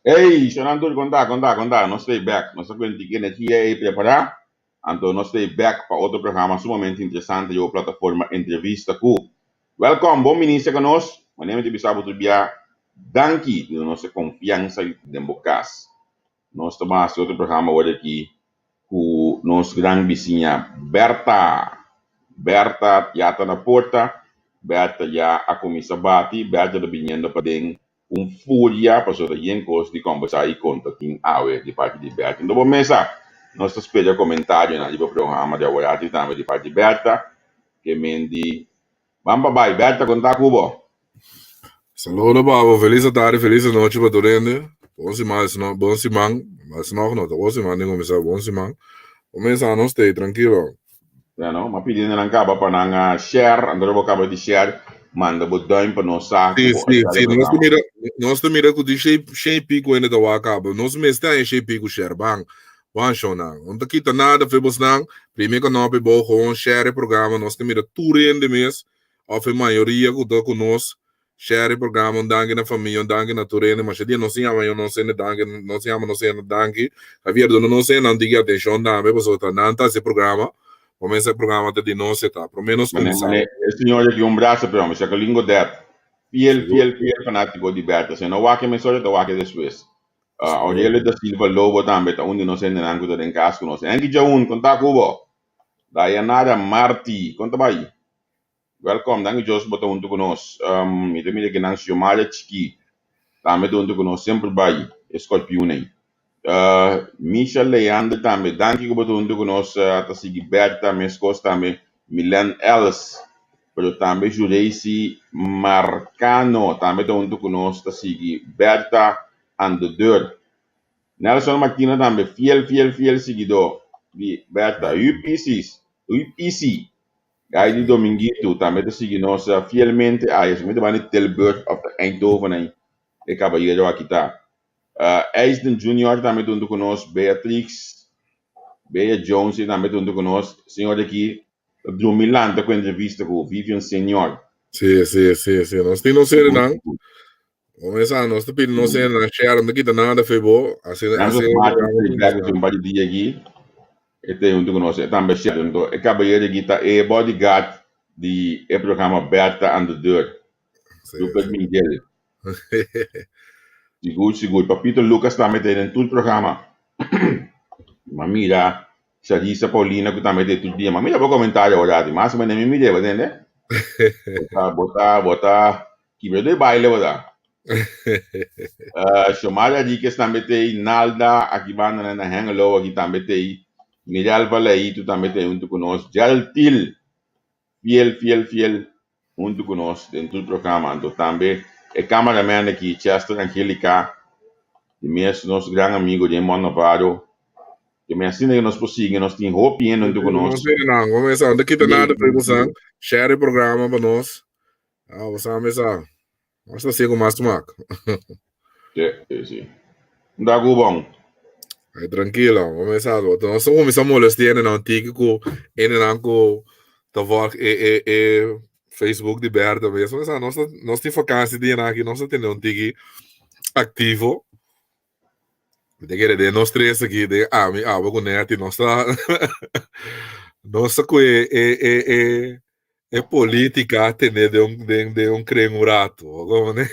Hey, Shonan tur konta, konta, konta, nos stay back. Nos ta ku tiki energia ei prepará, anto nos stay back pa otro programa sumamente interesante riba plataforma Entrevista Ku. Welcome, bon bini serka nos. Manera mi ta bisa bo tur bia, danki di duna nos e konfiansa den bo kas. Nos ta ban hasi otro programa awor aki ku nos gran bisiña Berta. Berta ya ta na porta, Berta ya a kuminsá bati, Berta ta biniendo paden un furia pasobra ta yen kos di kòmbersá i konta tin awe di parti di Berta. Enton bo mesa nos ta spera komentarionan riba programa di aworati tambe di parti di Berta ke men di Ban pa bai, Berta konta ku bo. Saludo pa bo, felis atardi, felis anochi pa tur hende. Bon siman, esno, bon siman, mas nog no ta bon siman tin kuminsá, bon siman. Bo mesa nos stay trankilo. Ya no, m'a pidi nan kaba pa nan a share, anto bo kaba di share, manda bo duim pa nos sa ku Sí, bo a sí, share e sí, nos ta programa. mira, nos ta mira ku tin shei, shei piku hende ta wak kaba. Nos mester haña shei piku share, ban, ban shownan. No ta kita nada fe bosnan, primi e knopi bo, gewoon share e programa, nos ta mira tur hende mes, of e mayoria ku ta ku nos, Share e programa un danki na famia un danki na tur hende masha dia nos yama yo nos hende danki nos yama nos hende danki Javier duna nos hende un tiki atencion tambe pasobra ta nan ta hasi e programa bo mester e programa ta di nos e ta prome nos Mane cuminsa mane e señor aki un brasa pero mi saca lingo det fiel sigur fiel fiel fanatico di Berta si no wak e mesora ta wak e despues uh, sigur Aurelio da Silva Lobo tambe ta un di nos hendenan cu ta den cas cu nos Henky Jaun conta cu bo Dayanara Marti con ta bay Welkom, danki Dios bo ta huntu ku nos. Mi ta mira kinan Xiomara Chikí tambe ta huntu ku nos semper bai e scorpioen ei. Misha Leander tambe danki ku bo ta huntu ku nos ta sigui Bertha meskos tambe Milen Els pero tambe Jureisi Marcano tambe ta huntu ku nos ta sigui Bertha aan de deur. Nelson Martina tambe fiel fiel fiel siguidó di Bertha. Huub Isis, Huub Isi Guy di Dominguito tambe ta sigui nos fielmente. Ay, esaki ta banda di Tilburg of ta Eindhoven ay e cabayero aki ta. Eisden Junior tambe ta hunto cu nos, Beatrix, Bea Jones tambe ta hunto cu nos. Señor aki ta drumi lanta cu entrevista cu Vivian Senior. Sí, sí, sí, sí. Nos tin nos serenan. Comenzá, nos ta pidi nos serenan share, no ta kita nada fe bo. Asina, Nan asina so e smart programa feedback kuminsá. un par di dia aki. E ta hunto cu nos, e tambe share. Anto e caballero aki ta e bodyguard di e programa Bertha aan de deur. Sí, Rupert sí. Miguel. Sigur, sigur. Papito Lucas tambe ta den tur programa. Ma mira Charissa Paulina cu tambe ta den tur dia. Ma mira bo comentario awor ati. Mas o menos mi mira, bo tende? Bo ta, bo ta, bo ta kibra de baile bo ta. Xiomara Enriquez tambe ta ei. Nalda aki banda na na Hengelo aki tambe ta ei. Mirel Valaitu tambe ta ei hunto cu nos. Gerald Thiel, fiel, fiel, fiel hunto cu nos den tur programa. Anto tambe e cameraman aki, Chester Angelica, di mes nos gran amigo Raymond Navarro. Ke men asina ke nos por sigui, nos tin hopi hende hunto cu Nos nos. serenan, comenzá, no ta kita nada pa bosan. Share e programa pa nos. Ah, bosan mesa. Nos ta sigue mas smak. Sí, sí, sí. Nda ku bon. Ay, tranquilo, comenzá. Nos ta kuminsá molestia hendenan tiki ku hendenan ku ta volg e e e Facebook di Bertha mes. Comenzá, nos ta nos tin vakantie dianan aki, nos ta tene un tiki aktivo. Mi ta kere den nos tres aki, den ami, abo ku Netty, nos ta nos ta ku e e e e e política tene den un den den un kren un rato. Bo komprende?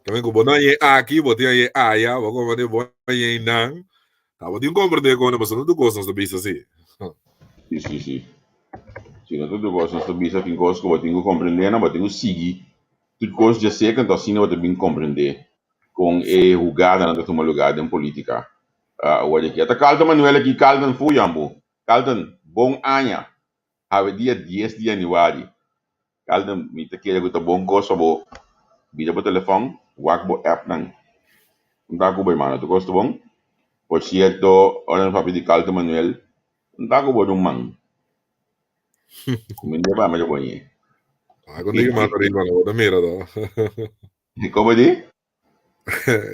Kamen ku bo no hañ'é aki, bo tin hañ'é aya, bo komprende? Bo hañ'é einan. Ta bo tin komprende kon pasobra no tur kos nos ta bisa si. Si, si, si. Si no tur kos nos ta bisa, tin kos ku bo tin ku komprende, no bo tin ku sigui tur kos dje seka, enton asina bo ta bin komprende kon e hugadanan ta tuma lugar den política awor aki. Ata Carlton Manuel aki, Carlton Fuyambu. Carlton, bon aña. Awe dia dies di yanüari. Carlton, mi ta kere ku ta bon kos pa bo bira bo telefòn, wak bo appnan. Un ta ku bo hermano, tur kos ta bon? Por sierto, ora nos papia di Carlton Manuel, un ta ku bo ruman. Kuminda pa mi ta pone. Ah, ku diki mas ariba no, bo ta mira to. Komo di?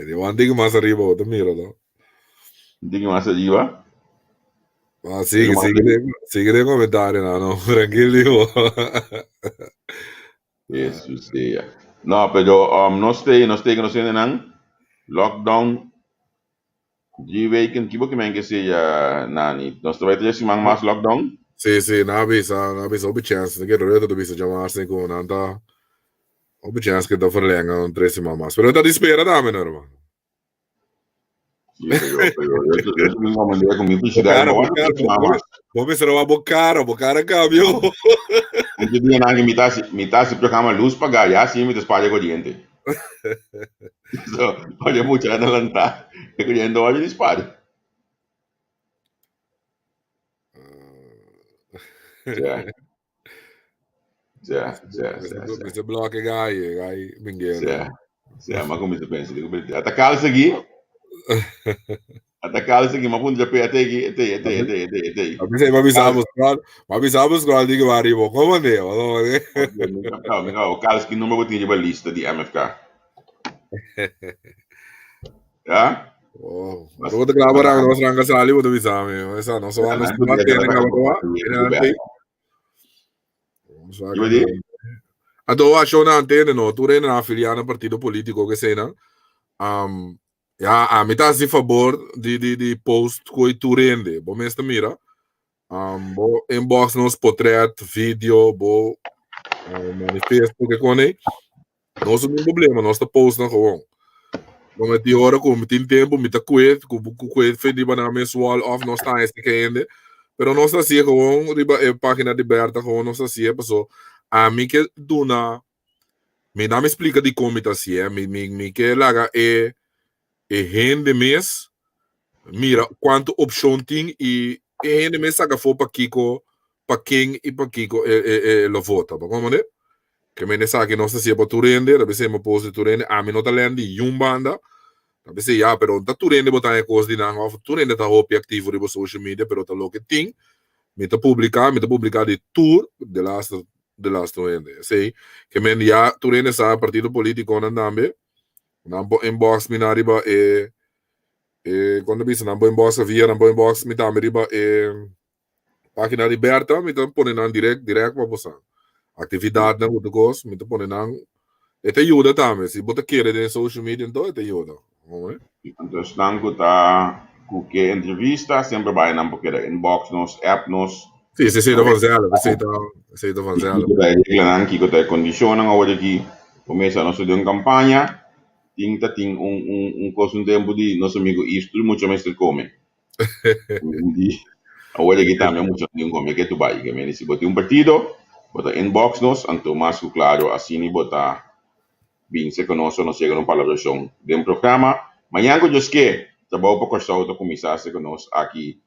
Di wan diki mas ariba bo ta mira to. Diki mas ariba? Ah, sigue, sigue, den, sigue den comentario, no, no, tranquilo, digo. Jesus sea. No, pero no stay, no stay, no stay nan. Lockdown 3 weken, kibo ki men ke sea, Nani? Nos ta bai 3 siman mas lockdown? Sí, sí, nan a bisa, nan a bisa hopi chance. Nan kere Rutte ta bisa djamarsa ku nan ta hopi chance ku ta verlenga un 3 siman mas. Pero ta di spera tambe, no, hermano. Sí, pero, pero yo, yo, yo tengo un día con mi felicidad, Bo cara, no bo aguanto cara, 3 siman mas. Bo mester wak bo cara cambio. Un dia nan ke mi ta si programa luz paga, ya sí mi ta spaar corriente. So, oye, mucha adelantá, e corriente oye di spaar. Ja. Ja, ja, ja, ja. Mester bloque gai, gai minguero. Ja. Ja, maar kom eens pensa, digo, ata seguir. Ata kal sigi, ma punta pe ate ki, ate, ate, ate, ate, ate. Ma bisa mo scroll, ma bisa mo scroll di que arriba, como ne? Como ne? O kal sigi nummer botin riba lista di MFK. Ja? Oh, pero te clavo rang, nos ranga sali, boto bisa mi. Esa no so nos no tiene que Iba di? Anto a show na antene no, tur hende na afilia na partido politico ke sena. Ya a mi ta hasi favor di post ku tur hende. Bo mes ta mira. Bo inbox nos potret, video, bo manifesto ke kone. Nos no tin problema, nos ta post nan gewoon. Bo meti ora ku mi tin tempo, mi ta kue, ku ku kue fe riba nan mes wall of nos ta este ke hende. Pero nos ta hasié gewoon riba e página di Bertha, gewoon nos ta hasié paso ami ke duna, mi na mi splika dikon mi ta hasié, mi ke laga e hende mes mira kuantu opshon tin i e hende mes saka afó pakiko, pa ken i pakiko e lo vota. Bo komprende? Ke men esaki nos ta hasié pa tur hende, ta bis'é mi post di tur hende, ami no ta lèn di yun banda, ta bis'é ya, pero ta tur hende bo ta haña kos di nan òf tur hende ta hopi aktivo riba social media, pero ta loke tin, mi ta publiká, mi ta publiká di tur de laster de laster hende. Esei ke men ya tur hende sa partido politikonan tambe, nan por inbox mi nan riba e e kon ta bisa nan por inbox via nan por inbox mi tambe riba e Página di Bertha, mi ta pone nan direct, direct pa bosan. Actividadnan ku tur kos, mi ta pone nan. E ta yuda tambe. Si bo ta kere den social media anto e ta yuda. Hoor. Anto esnan ku ta ku ke entrevista semper bai nan por keda inbox nos, app nos. Sí, esei ta vanzelf, esei ta, esei ta vanzelf. Kiko ta e reglanan, kiko ta e kondishonnan awor aki. Kumesa nos ta den un kampaña, tin ta tin un un un kos un tempu di nos amigo Yves tur mucha mester kome. Awor aki tambe mucha tin come ke tu bai. Ke mende si bo tin un partido, bo ta inbox nos, anto mas ku klaro asina bo ta binse ku nos o nos yega na un palabrashon den programa. Mañan ku Dios ke, Trabou pa Kòrsou ta kuminsá hasi ku nos aki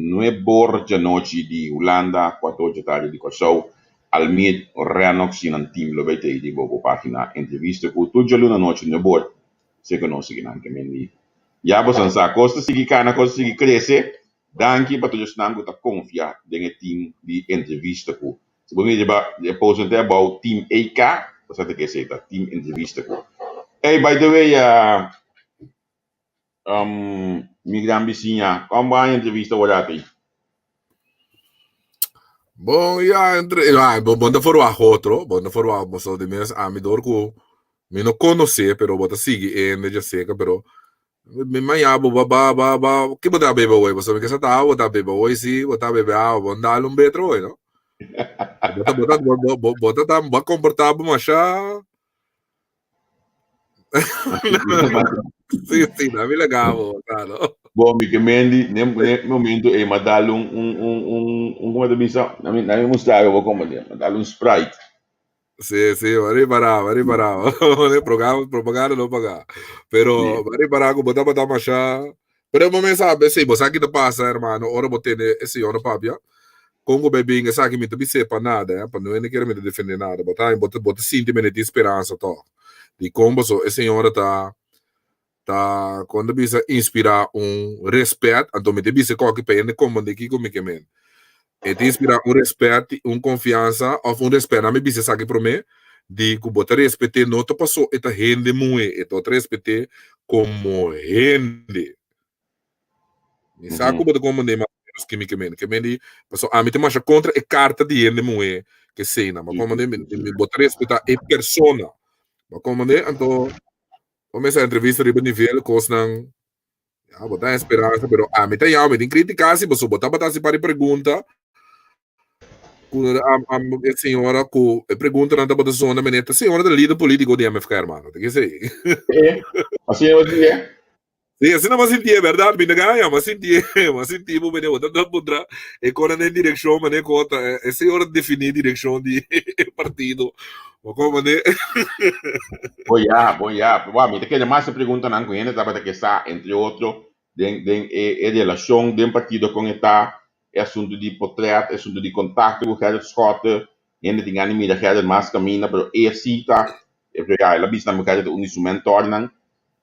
nuebor djanochi di Hulanda, kuator djatardi di Kòrsou. Almir Rennox i nan team lo bai tei riba bo página entrevista ku tur djaluna nochi nuebor. Se ku nos sigui nan ke mendi. Ya boso sa, kos ta sigui kana, kos ta sigui krese. Danki pa tur esnan ku ta konfia den e team di entrevista ku. Si bo mira riba e post nan te abou, Team AK, bo sa ta ke esei ta, Team Entrevista ku. Ey, by the way, mi gran bisiña, kon bo haña entrevista awor aki? Bon, ya, entre, ya, bo, bo no ta forwag otro, bo no ta forwag, pasobra di mes ami dor ku Mi no conoce pero bo ta sigui e hende djaseca pero mi maña bo ba ba ba ba ke bo ta bebe hoy pasobra mi ke sa ta awa bo ta bebe hoy si bo ta bebe awa bo dal un betro hoy no bo ta bo ta bo bo bo ta bo a comporta bo masha si si na mi laga bo sa no. Bo mi ke mendi ne ne momento ey m'a dal un un un un un como ta bisa na mi na mi mustra bo como m'a dal un sprite. Sí, sí, va ripará, va ripará. Programa, propaganda no paga. Pero va ripará ku bo tabata masha. Pero bo mes sabe, sí, bo sa ki ta pasa, hermano, ora bo tene e señora papia, kon ku bai bin esaki mi ta bis'é pa nada, eh, pa no hende kere mi ta defendé nada, bo ta, bo ta, bo ta sinti mene tin speransa tòg. Di kon paso e señora ta, ta, kon ta bisa, inspirá un respèt, anto mi ta bisa koki pa hende komprendé kiko mi ke men. E ta inspirá un respèt, un konfiansa òf un respèt, nan mi bisa esaki promé, di ku bo ta respet'é no ta paso e ta hende muhé, e ta respet'é komo hende. Mi sa ku bo ta komprendé mas o ménos ke mi ke men. Ke men di, paso ami ta masha kontra e karta di hende muhé ke esei nan. Bo komprendé? Mi, bo ta respetá e persona. Bo komprendé? Anto. Bo mester entrevista riba nivel kosnan ya bo ta esperansa pero ami ta yama mi tin kritika si pasobra bo tabata hasi par di pregunta ku e señora ku e preguntanan tabata zona mene ta señora ta lider politiko di MFK hermano ta kese. Asina bo sintié? Si asina bo sintié berdad mi ta gaña bo sintié bo sinti bo mene bo ta puntra e kona den direkshon mane ku ta e señora defini direkshon di e partido. Bo komprendé? Bon ya, bon ya. Wak, mi ta kere mas e preguntanan ku hende tabata ke sa, entre otro, den den e e relashon den partido kon e ta, e asuntu di potret, e asuntu di kontakto ku Gerrit Schotte, hende tin gana di mira Gerrit mas kaminda, pero e si ta, e ya, el a bisa tambe ku Gerrit ta un di su mentornan,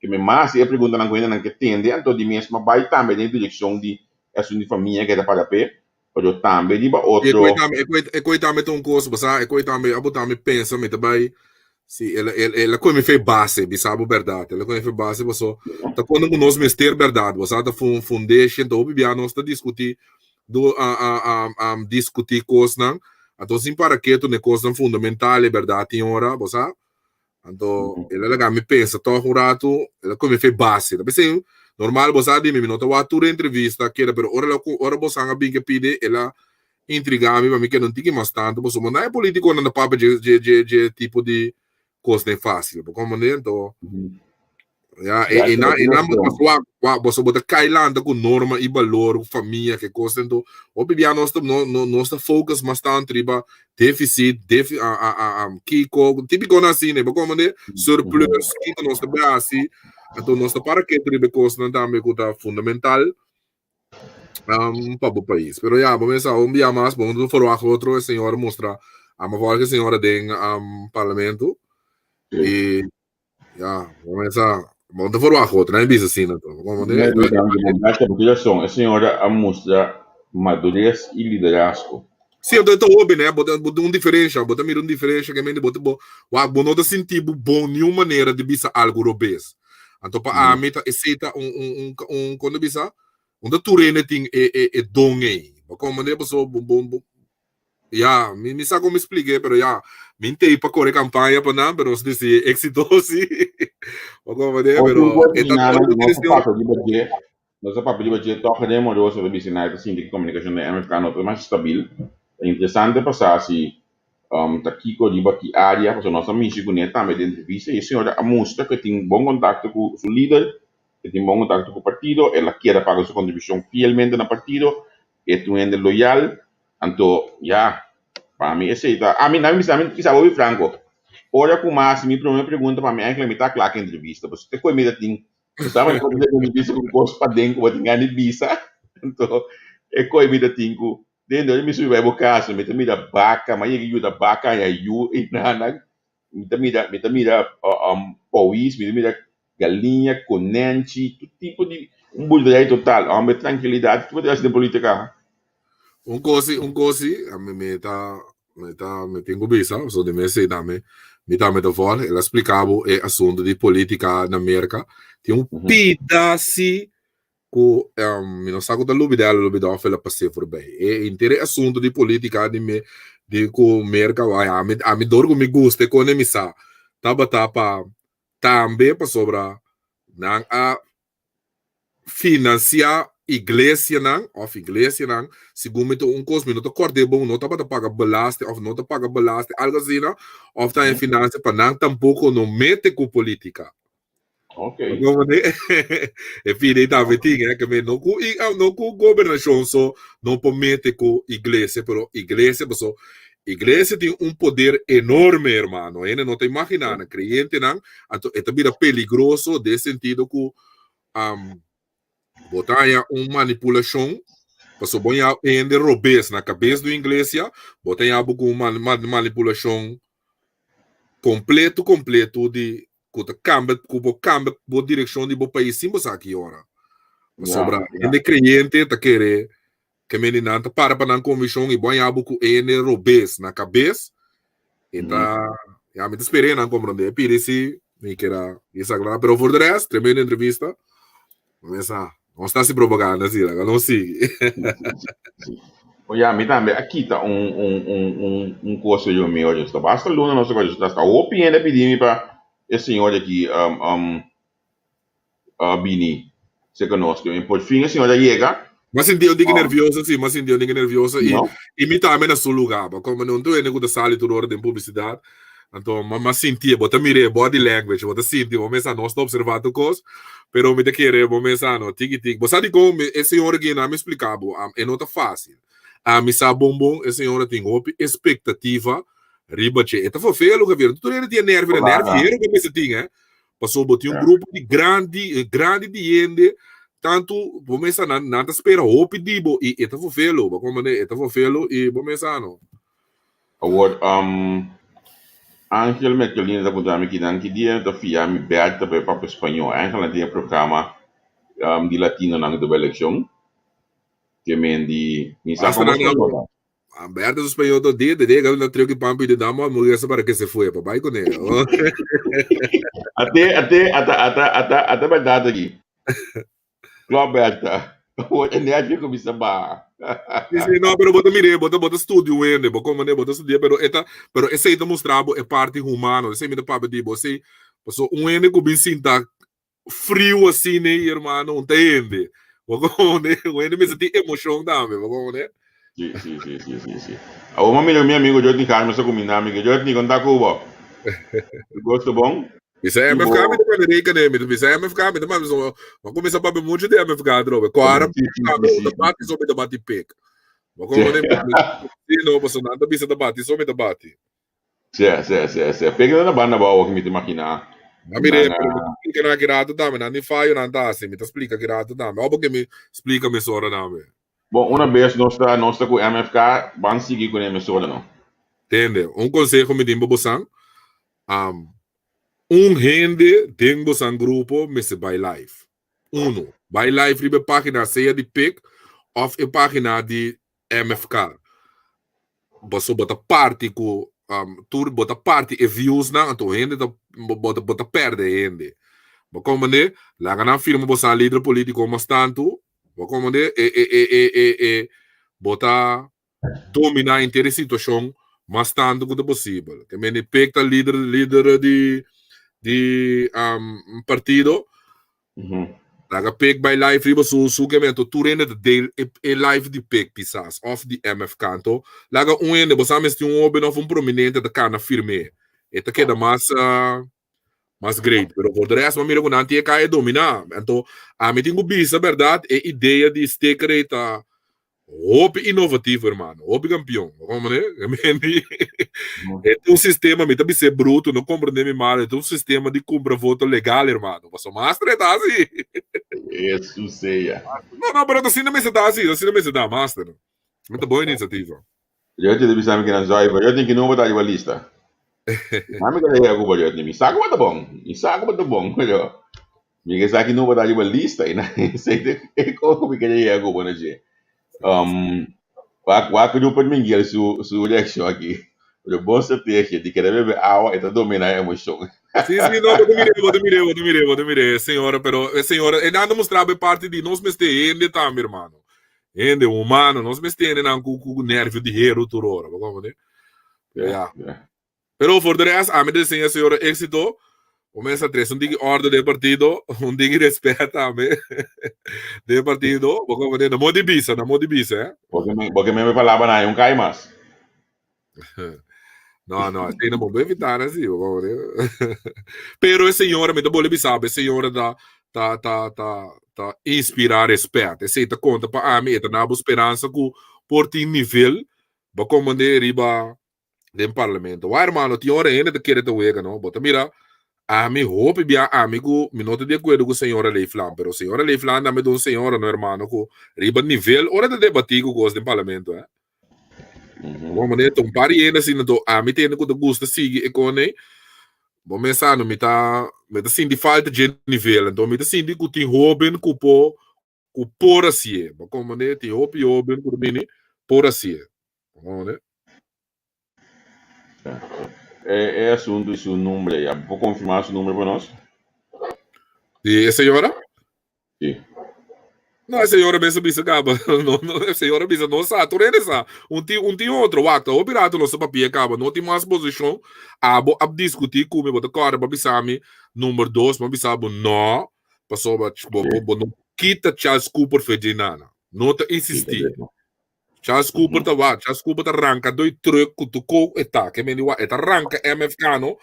ke mi mas e preguntanan ku hendenan ke tende, anto di mes ma bai tambe den direkshon di e asuntu di famia ke ta para p'e. Pero tambe riba E otro. koi tambe, e koi, e koi tambe ta un kos, bo sa, e koi tambe, abo tambe pensa mi ta bai, si, el, el, el a koi mi fe base, bisa bo bèrdat, el a koi mi fe base, paso ta kono ku nos mester bèrdat, bo sa, ta fun, foundation, ta hopi bia nos ta diskutí, do, a, a, a, a, diskutí kosnan, anto sin para ketu n'e kosnan fundamental, e bèrdat tin ora, bo sa, Anto el a laga mi pensa tòg un ratu, el a kome fe base. Ta p'esei, normal bo sa di mi, mi no ta wak tur entrevista keda, pero ora el a ora bosan a bin ke pidi, el a intriga mi pa mi keda un tiki mas tantu, pasobra no e politikonan ta papia dje dje dje dje tipo di kosnan fásil, bo komprende? Anto, ya, e e nan e nan wak wak boso bo ta kai lanta ku norma i balor, ku famia, ke kos anto hopi bia nos ta no no nos ta focus mas tantu riba deficit, defi a a a a kiko, tipikonan asina, bo komprende? Surplus, kiko nos ta bai hasi, anto nos ta para ketu riba e kosnan tambe ku ta fundamental pa bo pais. Pero ya, bo mester un bia mas, bo no ta verwacht otro, e señor a mustra, a mafòr ku e señora den parlamento i Ya, bo mesa, bo ta verwacht otro, no bisa asina to. Como de, Nee, danki, bo tin razon. E señora a mustra madurez y liderazgo. Sí, anto ta hopi, né? Bo ta bo ta un diferencia, bo ta mira un diferencia que mente bo ta bo wak bo no ta sinti bo bon niun manera di bisa algo robes. Anto pa ami ta esei ta un un un un kon ta bisa? Un ta tur hende tin e e e don ei. Bo komprende? Paso bo bo bo Ya, mi mi sa kon mi splik'é, pero ya, mi n'tei pa kore kampaña pa nan, pero nos disi éksito si. Bo komprendé? Otro Pero un e ta terminá ora ku nos a tin papia riba dje, nos a papia riba dje tòg Remoroso ta bisa nan e ta sinti ku komunikashon den MFK no ta mas stabil. Ta interesante pa sa si ta kiko riba ki área, pasobra nos a mishi kuné tambe den entrevista i e señora a mustra ku e tin bon kontakto ku su lider, e tin bon kontakto ku partido, el a keda paga su kontribushon fielmente na partido, e ta un hende loyal. Anto, ya, pa mi esei ta, ami, na mi bisa, mi bisa hopi franco, ora ku mi hasi mi prome pregunta pa mi eigenlijk mi ta kla ku entrevista, pasobra te koe mi ta tin, bo sa manera ku bo ta entrevista ku kos paden ku bo tin gana di bisa, anto e koe mi ta tin ku den ora mi subi bai bo kas mi ta mira baka, mi a yega yuda baka haña yu i nana, mi ta mira, mi ta mira powis, mi ta mira galiña, konenchi, tur tipo di, un boerderij total, homber trankilidat, kiko bo ta hasi den politika? Un kosi, un kosi, ami mi ta, mi ta, mi tin ku bisa, so di mes tambe, mi tambe ta vòlg, el a splika bo e asuntu di politika na Merka, tin un pida si ku mi no sa ku ta lubida, el a lubida òf el a pas'é forbei. E henter e asuntu di politika di me, di ku Merka, ami, ami dor ku mi gusta e kone mi sa, tabata pa tambe pasobra nan a Financia iglesianan of iglesianan segun mi ta un cos mi no ta corda bon no tabata paga belasting of no ta paga belasting algo asina of ta financia pa nan tampoco no mete cu politica. Okay. E pide tambe tin eh, que me no cu no cu gobernacion so no por mete cu iglesia, pero iglesia paso iglesia tin un poder enorme hermano. Hende no ta imagina nan creyentenan anto e ta bira peligroso den sentido ku um, bo ta haña un manipulashon paso bo ya hende robes na kabes di iglesia, bo ta haña bo ku un man, man, manipulashon kompleto kompleto di ku ta kambia ku bo kambia bo direkshon di bo pais sin bo sa ki ora. Pasobra hende kreyente ta kere ke mende nan ta para pa nan konvikshon i bo haña bo ku hende robes na kabes e ta ya mi ta spera nan komprondé e pidi si mi keda desagrada pero for de rest tremendo entrevista mesa nos ta hasi propaganda si laga nos sigui. O ya mi tambe a kita un un un un un kos yo mi oye sta basta luna nos ta hasta hopi hende a pidi mi pa e señor aki um um. Bini serka nos. Ke por fin e señor a yega. M'a sinti un tiki nervioso, si, m'a sinti un tiki nervioso i No? i mi tambe na su lugá. Pa komo no tur hende ku ta sali tur ora den publisidat, anto m'a m'a sintié, bo ta mir'é e body language, bo ta sinti, bo mester nos ta opservá tur kos, pero mi ta kere bo mester no tiki tiki. Bo sa dikon mi e señor aki nan a mi splika bo, e no ta fásil. Ami sa bon bon e señora tin hopi espektativa riba dje. E ta ferfelu, Javier. Tur hende tin e nervio, e nervio hero ku mester tin, eh. Pasobra bo tin un grupo di grandi, grandi di hende, tantu bo mester nan, nan ta spera hopi di bo i e ta ferfelu, bo komprende? E ta ferfelu i bo mester ano. Awor, Angel Mechelina ta puntra mi kinan ki dia ta fia mi bek ta bai papia spañó. Angel nan tin e programa di latinonan ku ta bai elekshon. Ke men di mi sa Basta komo nan spañó ta. Alberto su español todo dia, desde que na trio que pampi de dama hamburguesa para que se fue, pa bai con él. Ate, ate, ata, ata, ata, ata berdad aki. Klopt, Berta. Awor e nervio cuminsa baha. Sí, sí, no, pero bo ta mire, bo ta, bo ta studia un hende, bo comprende, bo ta studia, pero e ta, pero esey ta mustra bo e parti humano, esey mi ta papia di bo, esey, paso un hende cu bin sinta friu asina ei, hermano, un ta hende. Bo comprende? Un hende mester tin emocion tambe, bo comprende? Sí, sí, sí, sí, sí, sí. Awor mi mira mi amigo Jotny Carmen sa cuminda mi ke Jotny, con ta cu bo? Tu gosto bon? Bisa MFK mi ta manda reken eh, mi ta bisa MFK mi ta manda so, ma cuminsa papia mucho di MFK atrobe. Cuara Sí, sí, tambe sí, un ta sí. bati so mi ta bati pek. Bo comprende? Sí, no, paso nan ta bisa ta bati so mi ta bati. Sí, sí, sí, sí. Pek na banda abou aki mi ta imaginá. A mire, Nan, pero mi ta splika nan ki rato tambe, nan tin fayo nan ta hasi, mi ta splika ki rato tambe. Ò porque mi splika mesora tambe. Bon, una bes nos ta nos ta ku MFK, ban sigui ku e mesora no. Tende, un konseho mi tin pa bosan, um, un hende den bosan grupo mester bai live. Uno, bai live riba e pagina sea di pek òf e pagina di MFK. Boso bo ta parti ku um, tur bo ta parti e viewsnan, anto hende ta bo ta bo ta perde hende. Bo komprende? Laga nan firma bosan lider politiko mas tantu, bo komprende? E e e e e e bo ta domina henter e situashon mas tantu ku ta posibel. Ke mende pek ta lider lider di di um, partido. Laga Pik bai live riba su su ke mento tur hende ta deel e e live di Pik pisas of di MFK anto laga un hende bo sa mester un hoben of un prominente ta kana firme e ta keda mas mas great pero for de rest bo mira ku nan tin e kaya domina anto ami tin ku bisa berdad e idea di sticker ei ta Hopi inovativo hermano, hopi campeon. Como ne? E ta un sistema, mi ta bis'é bruto, no comprende mi mal, e ta un sistema di cumpra voto legal hermano. Paso master e ta asi. Jesus sea. No, no, pero ta asina mester ta asi, ta asina mester ta, master. E ta bon iniciativa. Yo te bisa mi kinan zuiver, yo tin ki number ta riba lista. Mami ka deja Cuba yo, mi sa ku ta bon, mi sa ku ta bon, pero mi ke sa ki number ta riba lista i na sei de e ko mi ke deja Cuba na dje. Um, wak wak Rupert Minguel su su reaccion aki. Pero bon strategia di kere bebe awa e ta domina e emocion. Sí, sí, no, bo ta mir'é, bo ta mir'é, bo ta mir'é, bo ta mir'é, señora, pero e señora, e nan ta mustra bo e parti di nos mester hende tambe, hermano. Hende humano, nos mester hendenan ku ku nervio di heru tur ora, bo comprende? Ya. Pero for de rest, ami ta deseña señora éxito. Bo mester trese un tiki orde den partido, un tiki respet tambe den partido. Bo comprende? Na mo di bisa, na mo di bisa, eh. Bo ke men, bo ke men me palabra na un kai mas. No, no, esei no bo evitar así, bo comprende? Pero e señora, mi ta bole bisa, e señora ta ta ta ta ta inspira respet. Esei ta konta pa ami, e ta na bo speransa ku por tin nivel Bo komand'é riba den parlamento. Wak hermano, tin ora hende ta kere ta wega no. Bo ta mira, ami hopi bia ami ku mi no ta di akuerdo ku señora Leefland, pero señora Leefland tambe ta un señora no hermano ku riba nivel ora ta debatí ku kos den parlamento eh. Bo komand'é ta un par di hende asina anto ami ta hende ku ta gusta sigui e konei. Bo mes sa no mi ta mi ta sinti falta dje nivel anto mi ta sinti ku tin hoben ku por ku por hasié. Bo komprendé? Tin hopi hóben ku ta bini por hasié. Bo komprendé? E, e asuntu di su nombre, ya bo por konfirmá su nombre pa nos? Di e señora? Sí. No, e señora mes a bisa kaba. No, no, e señora bisa no sa, tur hende sa. Un tin, un tin otro. Wak, ta hopi rato nos a papia kaba. No tin mas posishon. Abo a diskutí ku mi, bo ta kòrda pa bisa mi number dos, mi a bisa bo no. Pasobra bo, bo, bo no kita Charles Cooper fe dje nana. No ta insistí. Charles Cooper ta wa, Charles Cooper ta ranka doi truck ku tu ko e ta. Ke meni wa, e ta ranka MFK no.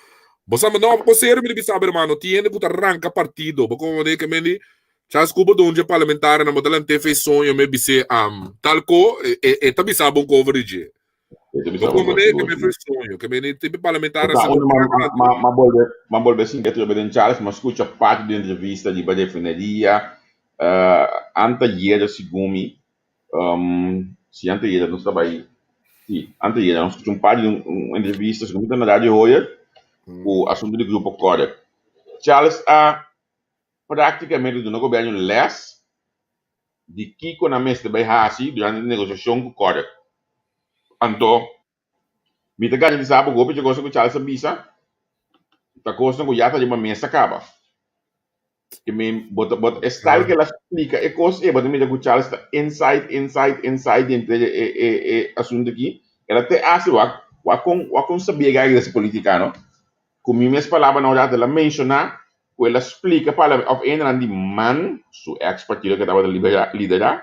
Bo sa no, bo serio mi bisa hermano, tiene ku ta ranka partido. Bo como de ke meni Charles Cooper ta un dje parlamentario na bo ta lante fe soño me bise am tal ko e, e, e ta bisa bon cover di dje. Bo como de ke me fe soño, ke meni tipe parlamentario sa ma, ma, ma bolbe, ma bolbe sin que den Charles, ma escucha parte di entrevista di ba refineria, anteayer segun mi, si anteayer nos ta bai, si, anteayer nos escucha un par di un entrevista, segun mi ta na Radio Hoyer, ku asunto di Grupo Correct. Charles a práktikamente duna gobièrnu lès di kiko nan mester bai hasi durante di negosiashon ku Correct. Anto, mi ta garantisa bo hopi dje cosa ku Charles a bisa ta kosnan ku ya ta riba mesa kaba. Ke men bo ta bo ta e style ku el a splika e kos ei bo ta mira ku Charles ta inside inside inside denter e e e asuntu aki. El a te hasi wak wak kon wak kon sabia e guy di politica no. Ku mi mes palabranan un rato el a menshoná ku el a splika pa òf endenan di man su ex partido ku e tabata liderá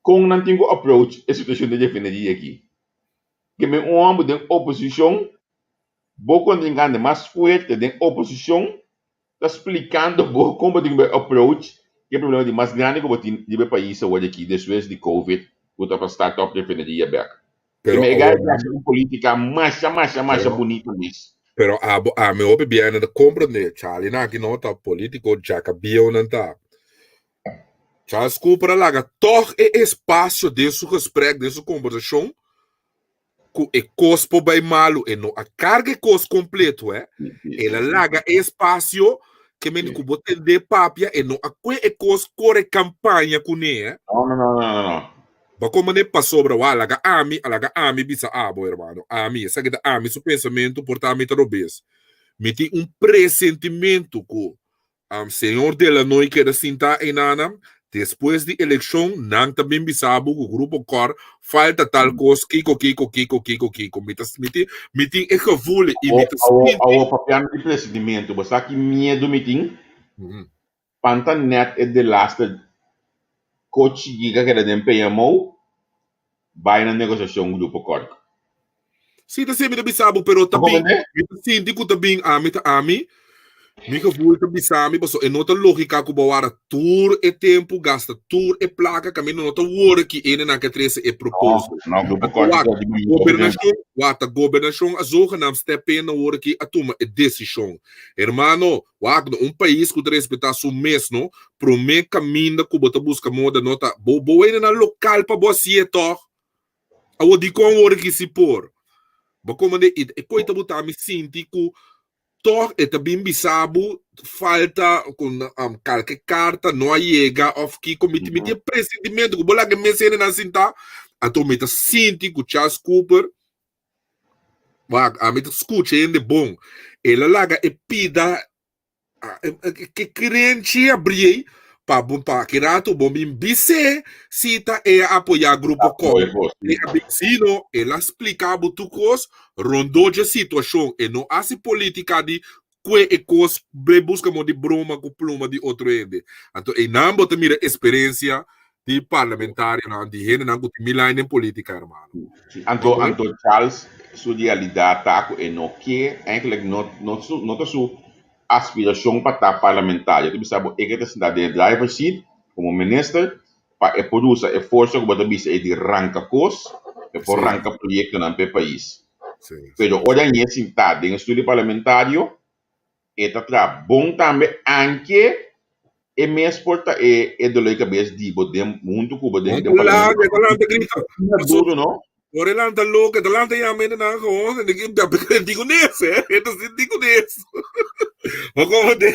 kon nan tin ku approach e situashon di refineria aki. Ke men un hòmber den oposishon, bo kontrinkante mas fuerte den oposishon ta splikando bo kon bo tin ku bai approach e problema di mas grandi ku bo tin riba e pais awor aki despues di covid ku ta pa start up refineria bek. Pero Ke men e awor guy ta hasi un politica masha masha masha Pero bunita mes. Pero abo ami hopi biene ta comprende Charlie nan aki no ta politico jacabio nan ta. Charles Cooper a laga toch e espacio den su gesprek den su conversacion ku e kos por bai malu e no a karga e kos kompleto eh. El a laga e espasio ke men ku bo tende papia e no a kue e kos kore kampaña kuné eh. No, no, no, no, no. Bo komo ne pasobra wa laga ami a laga ami bisa abo hermano ami esaki ta ami su pensamentu por ta ami ta robes mi tin un presentimentu ku Señor Delanoy keda sinta eynana, despues di eleccion nan ta bin bisa bo cu Grupo Cor falta tal cos, kico, kico, kico, kico, kico. Mi ta, mi tin, mi tin e gevoel y mi ta Awo, sinti. awo papiando di presidimento, bo sa ki miedo mi tin? Panta net e delaster cochi giga keda den PMO, bai na negociacion Grupo Cor. Sí, ta mi ta bisa bo, pero ta Bo bin, comprende? mi ta sinti ku ta bin ami ta ami, mi gevoel ta bisa mi, paso e no ta lógica ku bo wara tur e tempu, gasta tur e plaka, kaminda no ta worde ki ene nan ke trese e No, proposal. no, Grupo Anto Cor wak, ta di mi hopi tempu. gobernashon, wak, ta gobernashon a zogenaamd step in na worde ki a tuma e desishon. Hermano, wak, no un pais ku ta respetá su mes, no, promé kaminda ku bo ta buska moda no ta, bo, bo wene na lokal pa bo hasié tòg. Awor dikon wor ki si por? Bo komand'é i e koi ta buta mi sinti ku tòg e ta bin bisa bo falta ku kalke karta no a yega òf kiko. Mi mi tin e presentimentu ku bo laga e mes hendenan sintá, anto mi ta sinti ku Charles Cooper, wak, ami ta skucha hende bon, el a laga e pida Ke krenchi a briei pa bo pa ki rato bo bin bis'é si ta e a apoyá Grupo Kòr. E a bin sino el a spliká bo tur kos rondó dje situashon. E no hasi polítika di kue e kos bai buska mo di broma ku pluma di otro hende. Anto einan bo ta mira esperensia di parlamentarionan, di hendenan ku tin mil aña den polítika, hermano. Sí, anto, anto Charles su realidat ta ku e no ke, eigenlijk no, no su, no ta su aspirashon pa ta parlamentario. Ta bisa bo e ke ta sinta den e driver seat komo minister pa e por usa e forsa ku bo ta bisa e di ranka kos, e por ranka proyektonan pa e pais. Pero ora ñe sinta den e stoel di parlamentario, E ta traha bon tambe anke e mes por ta e e dolor di kabes di bo den huntu ku bo den den parlamento. Lanta, lanta grita. Duro no? Ora e lanta loke, ta lanta yama hende nan gewoon en ik da digo nes, eh. E ta digo nes. Bo como de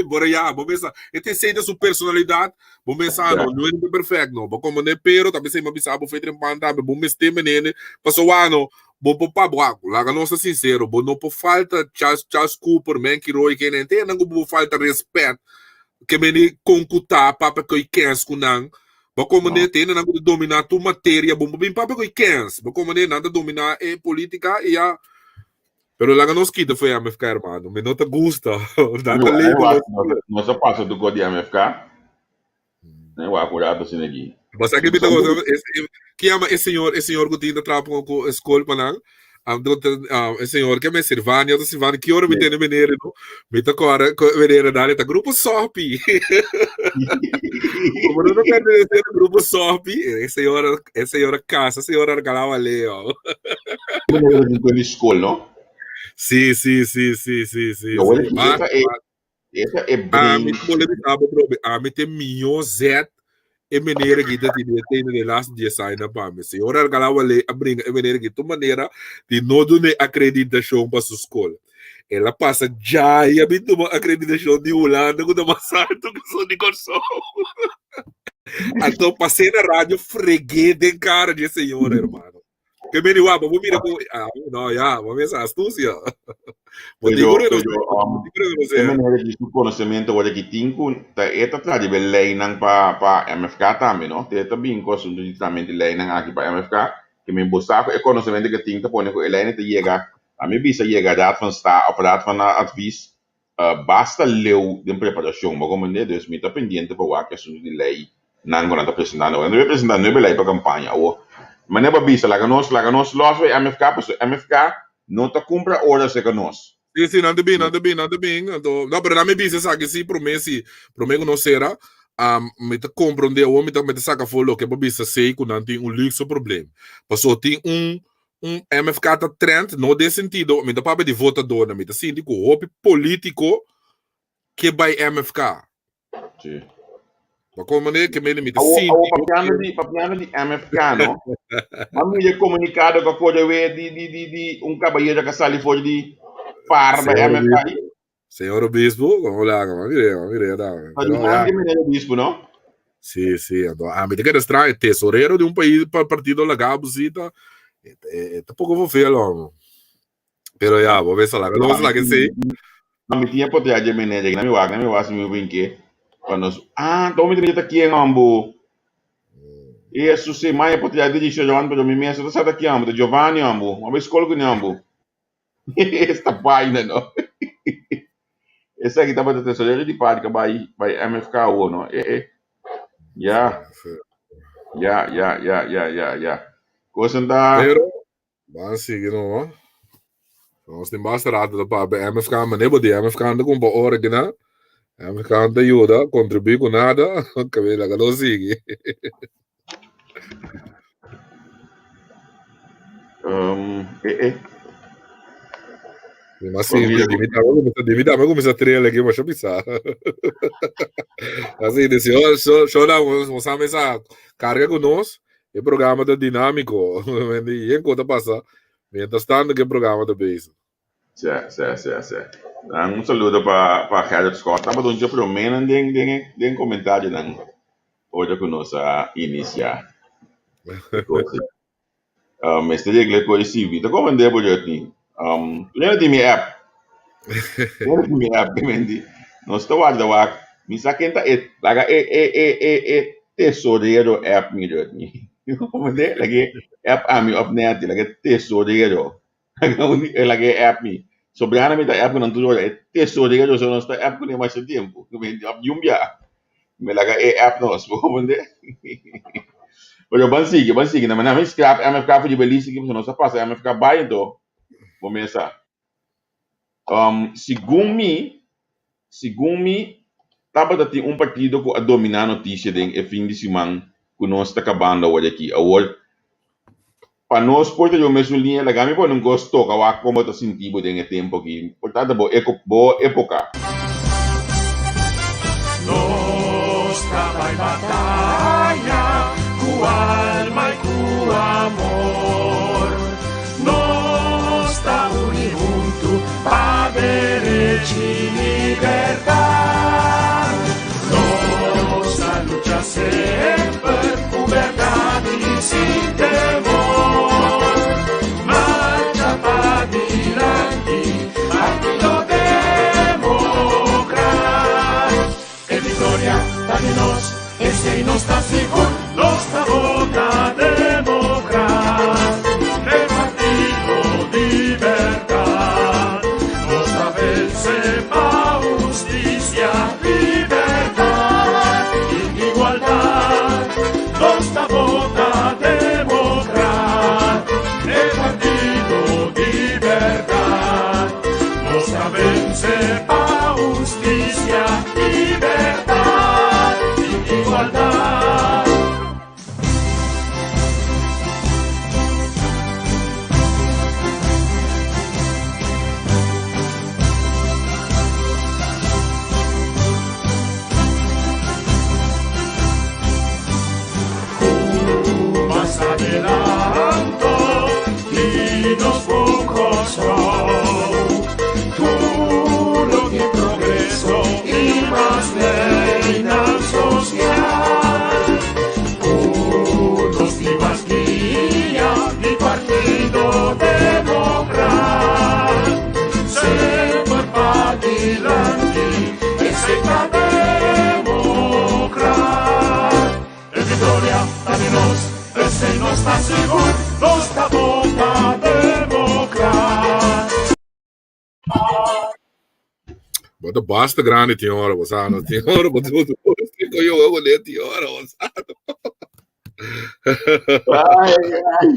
bora ya, bo mesa, e te sei su personalidad, bo mesa no, no é perfect no. Bo como ne pero tambe sei ma bisa bo fe trempan tambe, bo mes te menene, paso wano, Bo por pa bo aku, laga nos ta sinsero, bo no por falta Charles, Charles Cooper, Menky Roy, kende henter nan ku bo por falta respet, ke meni kon ku ta papia ku e kens ku nan. Bo komprende? No. Te hende nan ku ta domina tur materia, bo no por bin papia ku e kens. Bo komprende? Nan ta domina e politika i ya. Pero laga nos kita for e MFK, hermano. Mi no ta gusta. Nan ta label nos. Nos a pasa tur di MFK. Nee, wak un rato asina aki. Basta que mi ta goza, que llama e señor que tin ta traha ku school pa nan. E señor que me Silvania, otro Silvania, que ora mi tene menere, no? Mi ta kore, menere dale, ta grupo Sopi. Como no pertenece al grupo Sopi, e señora casa, señora regalaba Leo. Menere di school, no? Sí, sí, sí, sí, sí, sí. No, sí. Esa e, esa e Ami brain. bole bisa bo trobe, ami te mihó zet e menere ki ta tine tene de laatste 10 aña pa mi. Señor Alcalá Wale a bringa e menere ki tu manera di no dune acreditacion pa su school. El a pasa jaya bin tuma acreditacion di Hulanda ku ta mas alto ku esun di Kòrsou. Anto pasé na radio fregué den kara di e señor, hermano. Ke meni wak, bo mira ku ah, no ya, bo mesa astucia. Bo Pero, digo no pero, bo e manera di su conocimiento word ki tin ku ta e ta tra di be leynan pa MFK tambe, no? Te ta bin ku asunto di tratamiento di leynan aki pa MFK, ke men bo sa ku e conocimiento ke tin ta pone ku e leynan ta yega, a mi bisa yega Raad van State of Raad van Advies, basta leu den preparacion, bo comprende? Dus mi ta pendiente pa wak e asunto di ley nan cu nan ta presentando. Nan ta presenta nuebe ley pa campaña. Awor, manera bo a bisa, laga nos, laga nos los pa e MFK, pasobra MFK no ta cumpra ora cerca nos. Sí, sí, nan ta bin, nan ta bin, nan ta bin. Anto, no, pero nan mi bisa esaki sí, prome sí, prome cu nos cera, mi ta comprende awor, mi ta saca afo loke bo bisa sei cu nan tin un luxe problem. Pasobra tin un MFK ta trend, no den sentido, mi ta papia di votadornan, mi ta sinti cu hopi politico ke bay MFK. Ma como manera ke mene mi ta Awo, sinti awo papiando di MFK, no? Ma mira comunicado que acorde we di un caballero que sali for di par bij Señor MFK. Obispo, señor Obispo, como le hago? Ma mire, ma mire, dame. Pa Pero di ya. man meneer Obispo, no? Sí, anto, a mi ta keda extraño, tesorero di un pais, pa partido laga busita, e ta poco vervel, homo. Pero ya, bo besa laga, nos laga sí. Ma mi tinha poder de meneer, na mi wak si mi winke. Cuando, ah, então mi tinha ta quien ambo. Isso sim, mãe poder de Giovanni, pero mi mesa ta sa aqui ambo, Giovanni ambo. Ma escola com ambo. Esta vaina, no? Esse aqui tava tesoreiro de parque by MFK, no? Eh, eh. Ja, ja. Coisa da. Pero, ban sigui no, nos tin basta rato pa MFK, maar bo di MFK anda com pa ora que na. MFK anda ayuda, contribuir com nada, que laga nos sigui. Eh, eh. Mas sim, di mi tambe cuminsa trel aki, mas bisa. Asina, di so, so, so na, nos sabe esa carga cu nos, e programa ta dinamico. E cos ta pasa, mientras tanto cu e programa ta bezig. Si. Un saludo pa Gerrit Scott. Taba un prome den comentario nan ora cu nos a inicia. Este regla ko CV. Ta como de budget ni. Lena di mi app. Lena di mi app kemendi. Nos ta warda wak. Mi sa kenta e laga e tesorero app mi dot ni. Como de lage app ami of net lage tesorero. Lage app mi. Sobrana mi ta app ku nan tur ora e tesorero so nos ta app ku ne mas tempo. Kemendi op jumbia. Me laga e app nos. Como de. Pero ban sigui, ban sigui. Na mi scrap MFK for di Belize que nos a pasa MFK bai então. Começa. Segun mi, tabata tin un partido cu a domina noticia den e fin di siman cu nos ta acabando awor aki. Awor, pa nos por ta yo mesun liña, laga mi pone un cos toca wak como ta sintibo den e tempo aki. Por tanto, bo eco, bo epoca. Nos ta bai bataya ku alma i ku amor. Nos ta uni huntu pa derecho i libertat. Nos ta lucha semper ku berdat i sin temor. Marcha pa dilanti, Partido Democrat. E viktoria ta di nos, esei nos ta sigur, nos ta vota Democrat. E Partido Libertat. sigur, nos ta vota Democrat. Bo ta basta grandi tin ora, bo sa, no tin ora, bo ta bo yoga ku ne tin ora, bo sa. Ai, ai.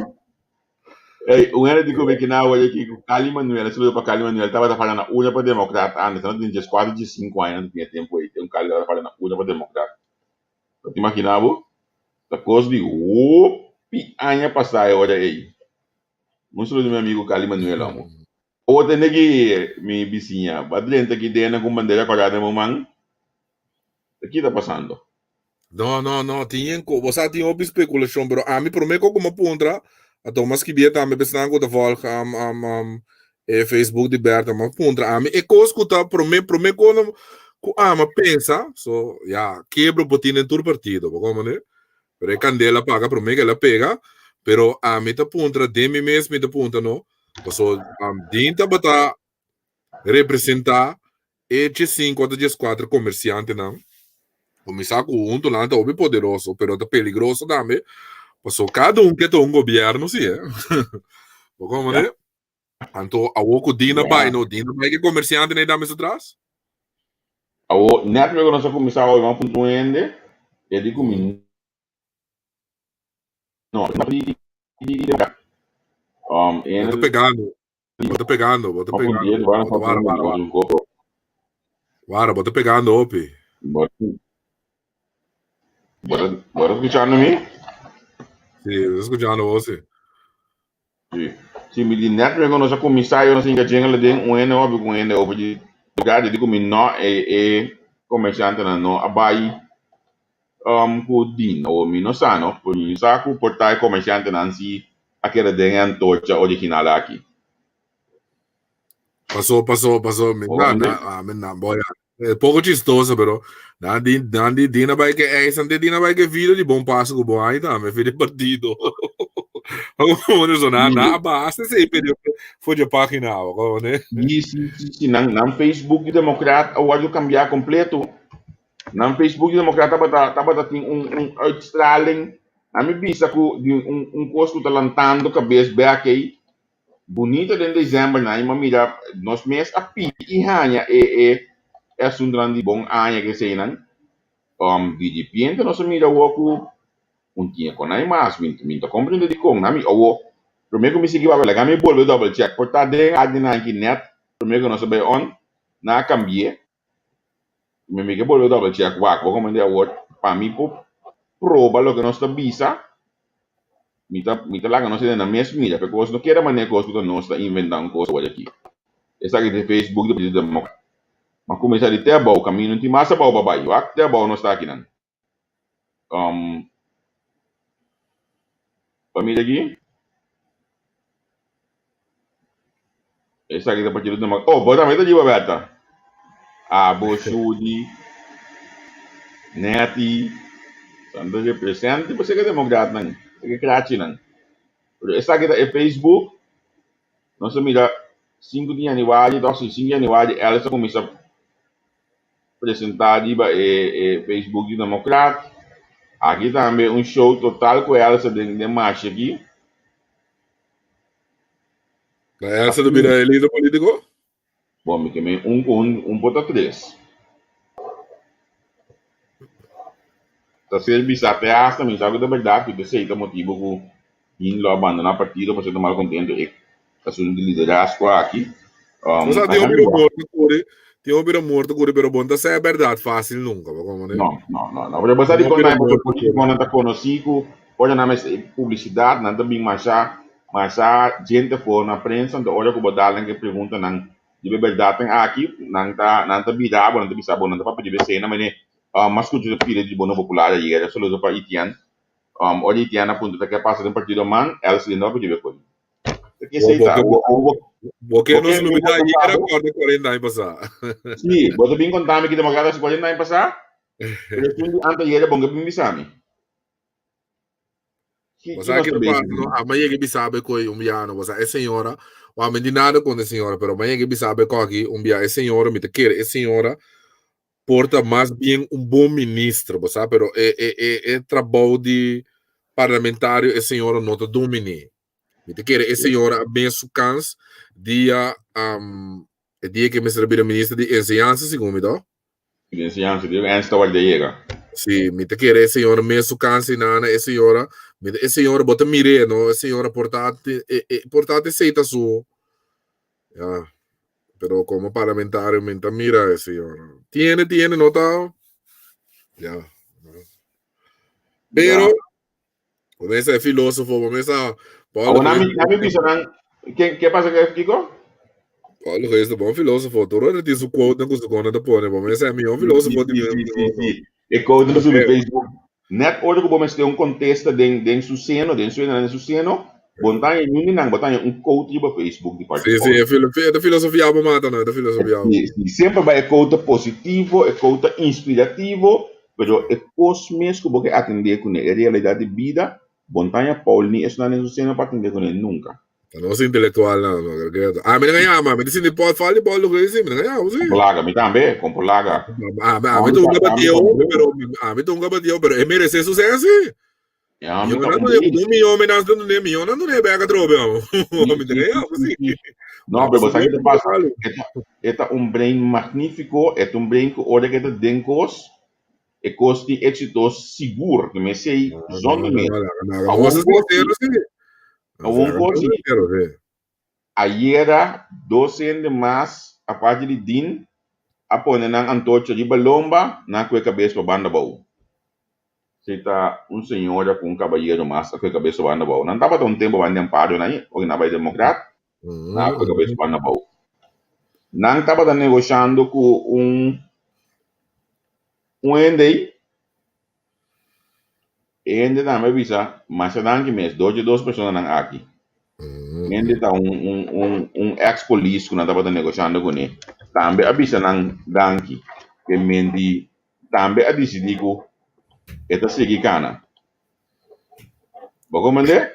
Ei, un hende di come kina oye ki ku Cali Manuel, saludo pa Cali Manuel, tabata fala na una pa Democrat antes, no tin 14, 15 aña, no tinha tempo ei, un Cali tabata fala na una pa Democrat. Bo ta imagina bo? Ta kos di hopi aña pasá e ora ei. Un saludo di mi amigo Cali Manuel, amo. Bo tende ki mi bisiña, ba drenta ki dena ku un bandera kòrá den bo man? Ta ki ta pasando? No, no, no, tin yen ko, bo sa tin hopi spekulashon, pero ami promé ko ku mi a puntra, a toma skibié tambe pa esnan ku ta vòlg e Facebook di Bertha, mi a puntra ami e kos ku ta promé, promé ko ku ami a pensa, so ya, kebro por tin den tur partido, bo komprendé? Pero e kandela paga promé ku el a pega, pero ami ta puntra den mi mes mi ta puntra no, paso Dean tabata representá e diesinku ota dieskuater komersiantenan, kuminsá ku huntu nan ta hopi poderoso, pero ta peligroso tambe, paso kada un ke ta un gobièrnu si eh. Bo komprendé? Anto awor ku Dean a bai no, Dean a bai ku e komersiantenan ei tambe su tras? Awor, nèt luego nos a kuminsá oí mas punto un hende, e di ku mi no di di Um, e Bo ta pegando, bo ta pegando, bo ta pegando. Bo ta wara, wara, wara. Wara, bo ta pegando hopi. Bo bo ta skuchando mi? Sí, bo ta skuchando bo, sí. Sí. Sí, mi di net luego nos a kuminsá yo nos hinka jingle den un hende hopi ku un hende hopi di lugar di ku mi no e e komersiantenan no a bai um ku Dina o mi no sa no, pero mi sa ku por ta e komersiantenan si a keda den e antorcha original aki. Paso, paso, paso, mi na, na, ah, mi na, boy, eh, poco chistoso, pero nan di, nan di Dina bai ke eis, ante Dina bai ke video di bon paso ku bon ai tambe, fi di partido. Como ne so na, na base se pedi for de página, como ne? Sí, sí, sí, sí, nan, nan Facebook di Democrat a wòrdu kambiá kompleto. Nan Facebook di Democrat tabata, tabata tin un, un uitstraling. Ami bisa ku di un, un kos ku ta lantando kabes bèk ei. Bunita den december nan ima mira nos mes a pidi y haña e e e asuntonan di bon aña ke eseinan di dipiente nos a mira awor ku un tin e konai mas mi mi ta comprende dikon nan mi awor prome ku mi sigui papia laga mi bolbe double check por ta den añanan aki net prome ku nos a bay on nan a cambi'e mi mi ke bolbe double check wak bo comprende awor pa mi por proba loke nos ta bisa. Mi ta mi ta laga nos hende nan mes mira pe kos no keda manera kos ku ta nos ta inventa un kos awor aki. Esaki den Facebook di Partido Democrat. Ma kuminsá di te abou kaminda no tin mas abou pa bai. Wak te abou nos ta akinan. Um pa mira aki. Esaki ta Partido Democrat. Oh, bo tambe ta riba Bertha. Abo, Sudi, Netty, san ta represente pa seka Democratnan, seka krachinan. Pero esaki ta e Facebook. Nos a mira 5 di januari, toch? Si, 5 di januari Els a kuminsá presentá riba e e Facebook di Democrat. Aki tambe un show total ku Elsa den den marshe aki. Na Elsa ta bira e lider politico? Bon, mi ke men un ku un, un por ta tres. Ta ser bisa te hasta, mi sa ku ta berdad ku esei ta motibo ku Dean lo a bandona partido pasobra ta malcontento e asunto di liderazgo aki. Um, Osa, tin hopi rumor ta kuri, tin hopi rumor ta kuri, pero bon ta sa e berdad facil nunca, bo komprende? No, no, no, no. Pero bo sa dikon nan, pasobra politiconan ta konosi ku ora nan mester publicidad, nan ta bin masha, masha djente for na prensa, anto ora ku bo dal nan ke preguntanan riba e berdadnan aki, nan ta, nan ta bira bo, nan ta bisa bo, nan ta papia riba esei, nan mene, um, mas skucha ta pidi di bo no popular ayer, saludo pa Etienne. Um, ora Etienne a puntra ta ke pasa den partido man, El Cilindro a papia riba e kos. Ta ke esei ta? Bo, bo, bo ke nos lubida ayer a korda 40 aña pasá. Sí, bo ta bin kontami ki demokrata hasi 40 aña pasá, pero esun di anteayer bon ke bin bisami. Bo sa kiko pasa no? Ama yega bisa be koi un bia no. Bo sa e señora, wa mi di nada kontra e señora, pero ama yega bisa be koki un bia e señora, mi ta kere e señora por ta mas bien un bon ministro, bo sa, pero e e e e trabou di parlamentario e señora no ta dominé. Mi ta kere e señora a ben su kans dia um, e dia ke mester a bira minister di enseñansa segun mi to. Di enseñansa, di Ernst tawat de yega. Si, mi ta kere e señora mes su kans i nana e señora, mi ta, e señora bo ta mir'é no, e señora por ta e e por ta esei ta su ya, pero komo parlamentario mi ta mira e señora. Tiene, tiene, no ta ya. Pero Ya. Bo mesa e filósofo, bo mesa Paulo Awor Geus. nami bisa nan, ke ke pasa ke Kiko? Paulo Geus ta bon filósofo. Tur ora tin su quote ku su kona ta pone. Bo mesa e mihó Sí, filósofo di sí, mi. sí, sí, sí. E quote ta subi Facebook. Net ora ku bo mester un kontesta den den su seno, den su den su seno, bo no ta haña niun di nan, bo ta haña un quote riba Facebook di parti Sí, sí, Paulo. e filo, e ta filosofia bo mata no, e ta filosofia bo. Sí, sí, semper bai e quote ta positivo, e quote ta inspirativo, Pero e kos mes ku bo ke atendé kuné, e realidat di bida, bo no ta haña Paul ni esnan den su seno pa atendé kuné nunka. Ta nos intelektualnan, no creo que. Ami no a yama, mi ta sinti Paul fal di Paul Lugo si, mi no a yama si. Kompor laga, mi tambe, kompor laga. Ami, ami ta un gabatio, pero ami ta un gabatio, pero e merece su sen si. Ya, Mi mi ta no un dune, base. un mion mi nan dune, mion nan dune bek atrobe, amo. Mi ta yama si. No, pero bo sa ke ta pasa? E ta un brain magnífiko, e ta un brain ku ora ku e ta den kos, e kos tin éksito sigur. Ke mesei zonder miedo. Awor un kos si. Awor un kos si. Ayera dos hende mas aparte di Dean a pone nan antorcha riba lomba, nan a kue kabes pa banda abou. Si ta un señora ku un kabayero mas a kue kabes pa banda abou. Nan tabata un tempu banda di Amparo nan, ora nan a bai Demokrat, nan a kue kabes pa banda abou. Nan tabata negoshando ku un un hende ei, E hende tambe a bisa, Masha danki mes, dos dje dos personanan aki. Hende ta un un un un ex polis ku nan tabata negoshando kuné. Tambe a bisa nan danki. Ke menti tambe a disidí ku e ta sigui kana. Bo komprendé?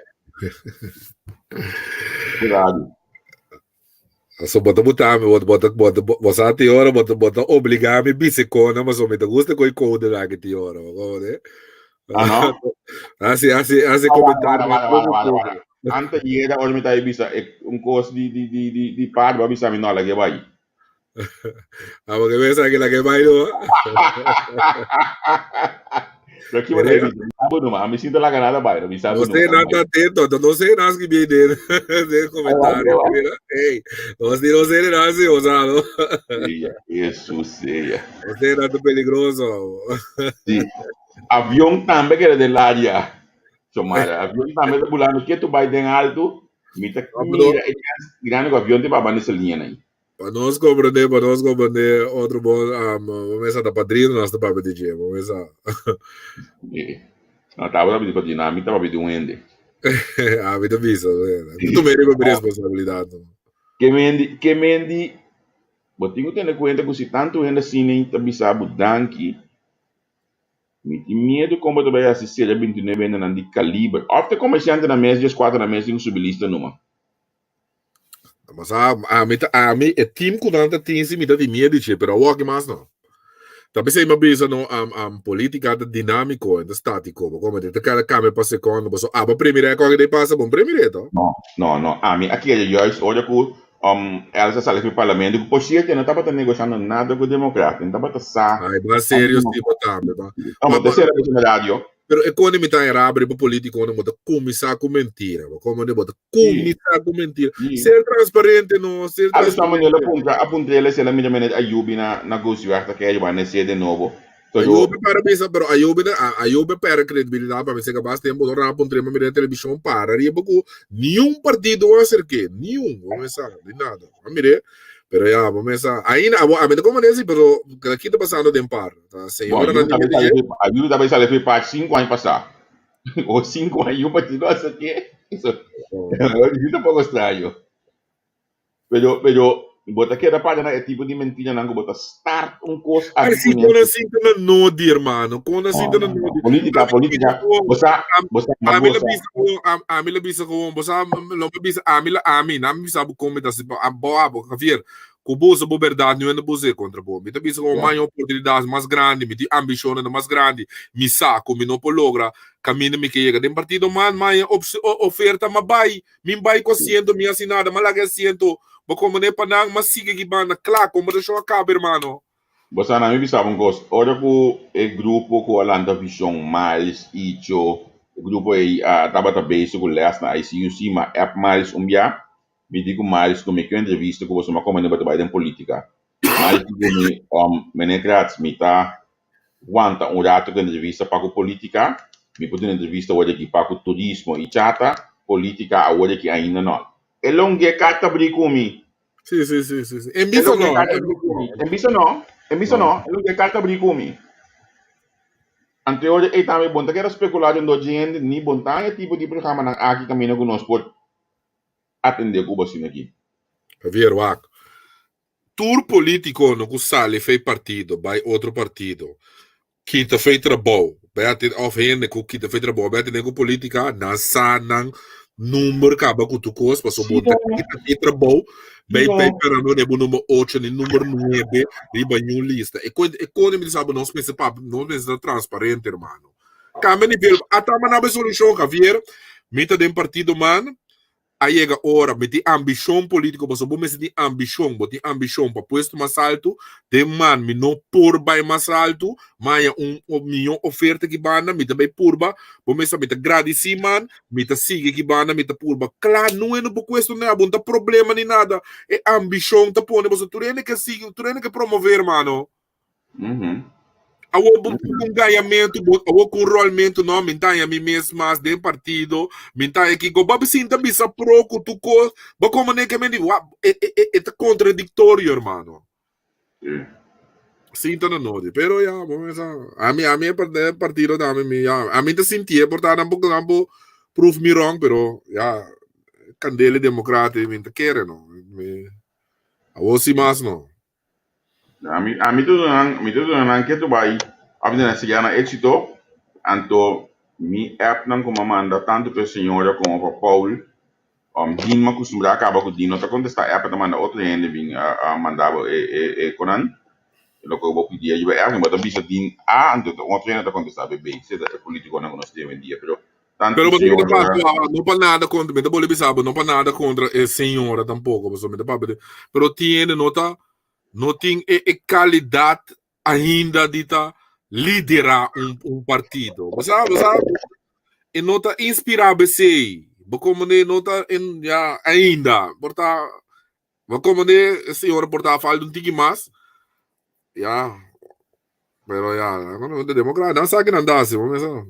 Cuidado. So bo ta buta mi, bo bo bo bo sa ti ora bo bo ta obliga mi bisa kona, ma so mi ta gusta koi kode aki ti ora, bo komprende? Ah, no? Hasi hasi hasi Ah, wara, komentario wara, mas wara, wara, poko wara. Ante yera ora mi ta bisa e un kos di di di di di par, bo a bisa mi no, lag'é bai. Ah, porque ves que la que bailo. Pero aquí bueno, bueno, a mí siento la ganada bailo, mi No sé nada atento, no sé nada que viene de comentario. Mira, hey, no sé, no sé nada así, o sea, no. Sí, eso sí. No sé nada peligroso. Sí. Avión también que era del área. Somara, avión también está volando, que tú vas en alto, mi ta mira, grande avión te va a esa línea ahí. Pa nos comprende, pa nos comprende otro bon, um, bo mesa ta padrino, nos ta papia di dje, bo mesa. No, tabata di padrino, ami ta papia di un hende. Ami ta bisa, mi ta tuma riba mi responsabilidad. Ke mendi, ke mendi, bo tin ku tene kuenta ku si tantu hende asina ta bisa bo danki, mi tin miedu kon bo ta bai hasi sera 29 hendenan di kaliber. Òf ta komersiantenan mes, 14 nan mes tin ku subi lista numa. Mas a, ami ta ami e team ku nan ta tin si mi ta di miedu che, pero awor aki mas no. Ta pesei mi a bisa no am am politica ta dinamico, en ta statico, bo como ta kada cambia pa secondo, paso abo primiré koke dei pasa bon primiré to. No, no, no. Ami a kere juist ora ku um, Elsa sali fi parlamento, ku por cierto e no tabata negoshando nada ku democraten, e tabata sa. Ai, ba serio si bo tambe ba. No, bo ta sera bisa na radio. Pero e kone mi ta eraba riba politiconan, bo ta cuminsa cu mentira, bo como bo ta cuminsa cu mentira. Ser transparente no, ser Algo sa transparente. manera puntra, a puntrele si el a mira meneer Ayubi na na Gooseweg ta kere ba nese de nobo. So yo Ayubi para bisa, pero Ayubi na Ayubi perde credibilidad pa mi seka bas tempo no ra puntre ma mira television para riba cu niun partido a acerke, niun, bo mesa, di nada. A mire, pero ya, bo mesa, ainda abo a mi ta como nesi, pero ki ta pasando den par. Ta Bon, señora Ayubi nan tambe di sali dje. fi, Ayubi tambe sali fi par 5 aña pasá. O 5 aña un partido a saqué. Eso, Oh. eso un poco extraño. Pero, pero, bo ta keda para na e tipo di mentiranan ku bo ta start un kos Ay, aki si kuné. kon así ta na nodi, hermano. Kon así No, ta na no, no. nodi. Política, Ami política. bisa gewoon, Bo sa, bo sa, ma ami la goza. bisa gewoon, ami la bisa gewoon, bo sa, lo me bisa, ami la ami, na mi bisa bo kon mi ta si, bo abo, Javier. Ku bo usa bo bèrdat, niun hende por us'é kontra bo. Mi ta bisa ku mi haña oportunidat mas grandi, mi tin ambishonnan mas grandi, mi sa ku mi no por logra kaminda mi ke yega den partido, man, mi haña oferta, mi a bai, mi bai ku asiento, mi hasi nada, mi a laga e asiento, bo komponé pa nan, mi a sigui aki banda, kla, kombersashon a kaba, hermano. Bo sa, na mi bisa bo un kos, ora ku e grupo ku a lanta Vishon, Miles, Icho, e grupo ei a tabata bezig ku lès na ICUC, ma app Miles un bia, Mi di ku Miles ku mi ke un entrevista ku boso ma komo bo ta bai den politika. Miles di ku mi, Meneer Kratz, mi ta wanta un rato ku entrevista pa ku politika. Mi por duna entrevista awor aki pa ku turismo i chata, politika awor aki ainda no. E longe karta bri ku mi. Sí, sí, sí, sí, sí. En E bisa longe no. karta bri ku mi. En bisa no. En bisa no. E longe karta bri ku mi. Ante ora ei tambe bon ta keda spekulá den dor dje hende ni bon ta haña tipo di programanan aki kaminda ku nos por atendé ku bo asina aki. Javier, wak. Tur politico no ku sali fei partido bai otro partido, kita fei trabou, bai atende, of hende ku kita fei trabou bai atende ku politica, nan sa nan number kaba ku tur kos, paso bo ta kita fei trabou, bai bai pera no bo number ocho ni number nuebe riba niun lista. E kon e kon mi ta sa bo nos mester papia, nos mester ta transparente hermano. Cambia nivel, ata manda bo e solucion Javier, mi ta den partido man, a yega ora, mi tin ambicion politico, pasobra bo mester tin ambicion, bo tin ambicion pa puesto mas alto, den man mi no por bay mas alto, maya un miyo oferta ki banda, mi ta bay purba, bo mester mi ta gradici man, mi ta sigui ki banda, mi ta purba, cla no e no por cuestioná, bo no ta problema ni nada, e ambicion ta pone boso tur hende ke sigui, tur hende ke promove hermano. Awor bo ku un gañamentu, bo awor ku un rolmentu, no, mi ta haña mi mes mas den partido, mi ta haña kiko. Bo sinta bisa pro ku tur kos, bo komo ne ke men di, wa, e, e, e, e ta kontradiktorio, hermano. Sinta na nodi, pero ya, bo mesa, ami, ami e e partido tambe, mi, ya, ami ta sintié, por ta nan por, nan por prove me wrong, pero ya, kandela democratie, mi ta kere, no. Mi, awor si mas, no. Ami, ami ta duna nan, mi ta duna nan ketu bai òf di nan sigui na éksito, anto mi appnan ku mi a manda tantu pa e señora komo pa Paul, Dean mi a kustumbrá kaba ku Dean no ta kontestá app, e ta manda otro hende bin manda bo e e e konan, loke bo pidi riba app, bo ta bisa Dean A, anto otro hende ta kontestá B, esei ta e politikonan ku nos tin hoy en dia, pero tantu Pero bo ta señora. pa, no pa nada kontra, mi ta bolbe bisa bo, no pa nada kontra e señora tampoko, pasobra mi ta papia di, pero tin hende no ta, no tin e e kalidat ainda di ta lidera un un partido. Bo sa, bo sa, e no ta inspirá besei, bo komprende, no ta en ya ainda, por ta, bo komprende e señora por ta falta un tiki mas, ya, pero ya, democracia, nan sa kinan ta hasi, bo mester.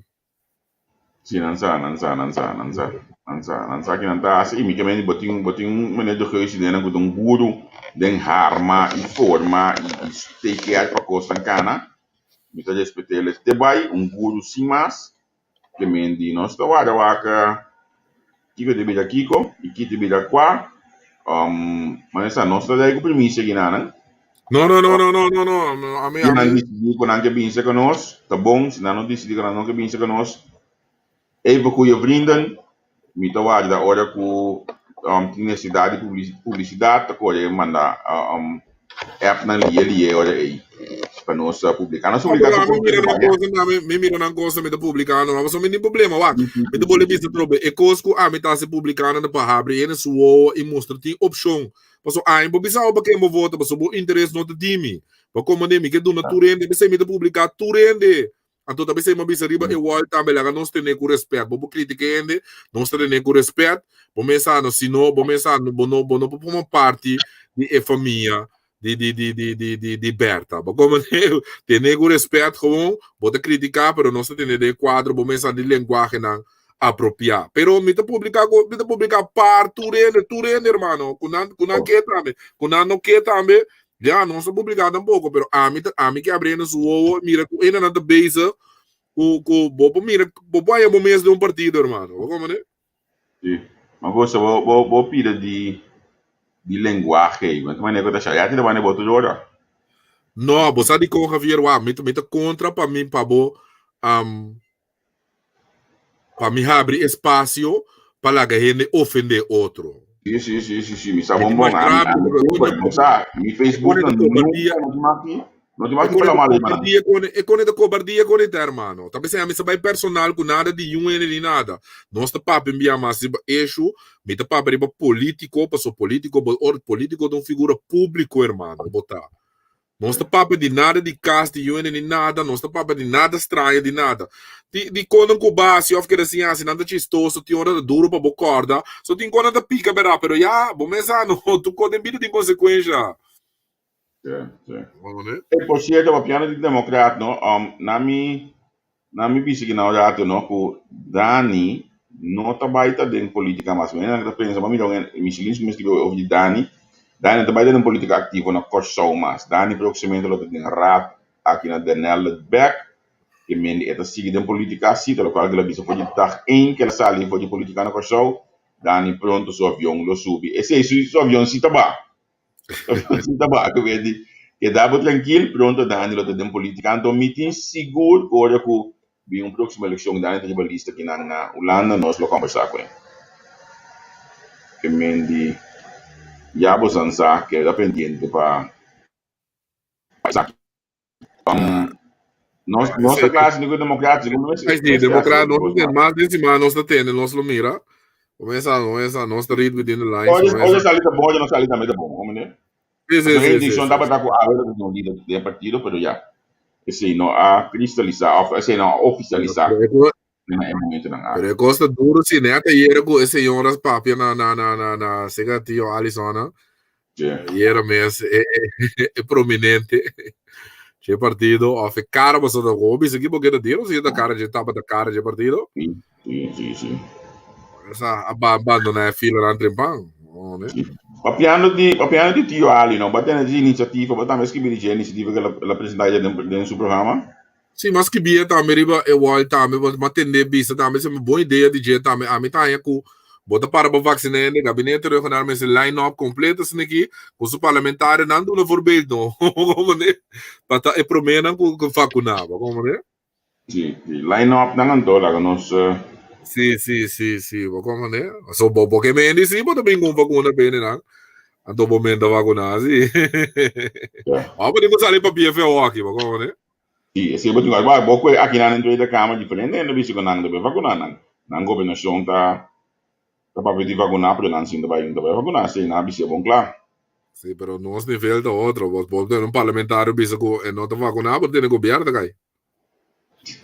Sí, nan sa, nan sa, nan sa, nan sa, nan sa, nan sa ki nan ta hasi i mi ke mende bo tin, bo tin un meneer de Geus den ku ta un guru den harma i forma i i take care pa kosnan kana. Mi ta respet'el te bai, un guru sin mas. Ke mende nos ta warda wak kiko ta bira kiko i ki ta bira kua. Manera sa nos ta dai ku primisia ginanan. No, no, no, no, no, no, no. Ami, Si nan ami. disidí ku nan ke binse ku nos, ta bon. Si nan no disidí ku nan no ke binse ku nos, even goeie vrienden, mi ta warda ora ku tin nesesidat di publisidat, ta kore manda appnan lie lie ora ei pa nos publiká. Nos No, publiká pero tur ami kos mira ku nan bai. cosa, ami, mi mira nan cosa, mi ta publicando, no, pasobra mi tin problema, wak. Mi ta bolbe bisa trobe, e cos cu ami ta haci publicando ta pa habri hende su wowo i mustra tin opcion. Paso ai bo bisa pa ken bo vota, paso bo interes no ta di mi. Bo komand'é mi ke duna tur hende, p'esei mi ta publiká tur hende. Anto ta p'esei mi a bisa riba e wall tambe, laga nos tene ku rèspèt. Bo por kritika hende, nos ta tene ku rèspèt. Bo mes sa no, si no, bo mes sa bo no bo no por forma parti di e famia di di di di di di di Bertha. Bo komand'é, tene ku rèspèt gewoon, bo ta kritiká, pero nos ta tene den e kuadro, bo mes sa di lenguahenan apropiá. Pero mi ta publiká ku mi ta publiká par tur hende, tur hende hermano, ku nan ku nan ke tambe, ku nan no ke tambe, ya nos ta publiká tampoko, pero ami ta ami ke abri hende su wowo, mira ku hendenan ta bezig ku ku bo por mira bo por haña bo mes den un partido hermano, bo komprende? Sí. Ma gosa bo bo bo pida di di lenguahe ei, want manera ku ta sha ya ti ta banda bo tur ora. No, bo sa dikon Javier, wak, mi ta mi ta kontra pa mi pa bo Pa mi habri espasio pa laga hende ofende otro. Sí, sí, sí, sí, sí, mi sa Mi bon tin bon. mas Ami, rabia, ami pero semper, e bo sa, mi Facebook kone na ta nunca kobardia, no tin maki, no tin e maki kone pela ta malo riba nan. kobardia kone, e kone ta kobardia kone ta hermano. Ta pensei ami sa bai personal ku nada di yun hende ni nada. Nos ta papia bia mas riba issue, mi ta papia riba politico, paso politico bo ora politico ta un figura publico hermano, bo ta. Nos ta papia di nada di kas di yuende ni nada, nos ta papia di nada straño di nada. Di di konan ku basi òf keda sin hasi nan ta chistoso, tin ora ta duru pa bo kòrda, so tin konan ta pika bèrdat, pero ya, bo mes sa no, tur kos den bida tin konsekuensha. Sí, sí. E por sierto, papiando di demokrat no, um, na mi na mi bisa ki na un rato no ku Dani no ta bai ta den politica mas. Mi ta pensa, mira un Michelin mi skibi over di Dani. Dani no ta bai ta den politica activo na Kòrsou mas. Dani próximamente lo ta den raad aki na Den Helder bek. Ke mende e ta sigui den politica si, ta lokual ke el a bisa for di dag één ke el a sali for di politica na Kòrsou. Dani pronto su avion lo subi. Esei su avion si ta ba. Si ta ba, ke di keda bo trankil, pronto Dani lo ta den politica. Anto mi tin sigur ku ora ku bin un proksimo elekshon Dani ta riba lista kinan na Hulanda, nos lo kombersá ku e. Ke men di ya bo san sa keda pendiente pa esaki. Nos nos ta klase di ku demokrat, segun mi Sí, demokrat, nos ta mas den siman nos ta tende, nos lo mira. Comienza, comienza, nos ta read within the lines. Oye, oye sali ta bon, oye no sali tambe ta bon, hoor meneer. Sí, sí, sí, sí, sí. Tabata ku awe ta un lider den partido, pero ya. Esei no a kristalisá, of esei no a ofisialisá na e momentonan aki. Pero e kos ta duro si, ne ata yera ku e señoras papia na na na na na sega tio Alison na. Sí. Yera mes e e e prominente dje partido of e cara boso ta hopi bisa ki bo keda diro si ta cara dje tabata cara dje partido. Sí, sí, sí, sí. Esa a abandona e fila nan trempan. Oh, ne? Sí. Papiando di papiando di tio Ali no, bo a tene dje iniciativa, bo tambe skibi di dje iniciativa ke el a presenta dje den den su programa? Sí, mas skibia tambe riba e wall tambe, bo a tende bisa tambe, esei un bon idea di dje tambe. Ami ta haña ku bo ta para pa vaksiná hende, gabinete regional mester line up kompleto asina aki, ku su parlamentarionan duna voorbeeld no, bo komprende? Pa ta e proménan ku vakuná, bo komprende? Sí, sí, line up nan anto laga nos. Sí, sí, sí, sí, bo komprende? So bo bo ke mendi sí bo ta bin ku un vakuna pa hendenan, anto bo men ta vakuná sí. Ja. Ora bo tin ku sali pa BFO aki, bo komprende? Sí, esei bo tin ku bai bo kue akinan den Tweede Kamer diferente hende bisa ku nan ta bai vakuná nan. Nan gobernashon ta ta papia di vakuná pero nan sin ta bai ta bai vakuná esei nan a bis'é bon kla. Sí, pero nos nivel ta otro. Bo bo tene un parlamentario bisa ku e no ta vakuná, bo tene gobierno ta kai. Sí,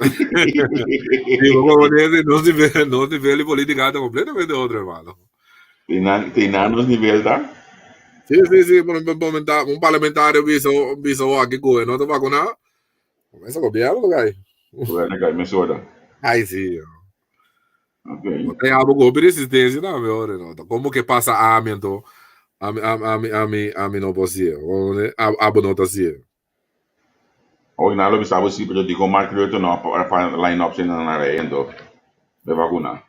bo komprende? Nos nivel, nos nivel di politica ta completamente otro, hermano. Te nan, te nan nos nivel ta? Sí, sí, sí, por un, un parlamentario bisa, bisa aki ku e no ta vakuná, Comienza gobierno ta kai. Gobierno kai mesora. Ai, sí. Ok. No tem algo com resistencia tambe, ora, no. Como que pasa ami anto? Ami, ami, ami, ami, ami no por sier. Abo no ta sier. Hoy na lo bisa bo si, pero dico Mark Rutte no pa line up sin na rij anto de vacuna.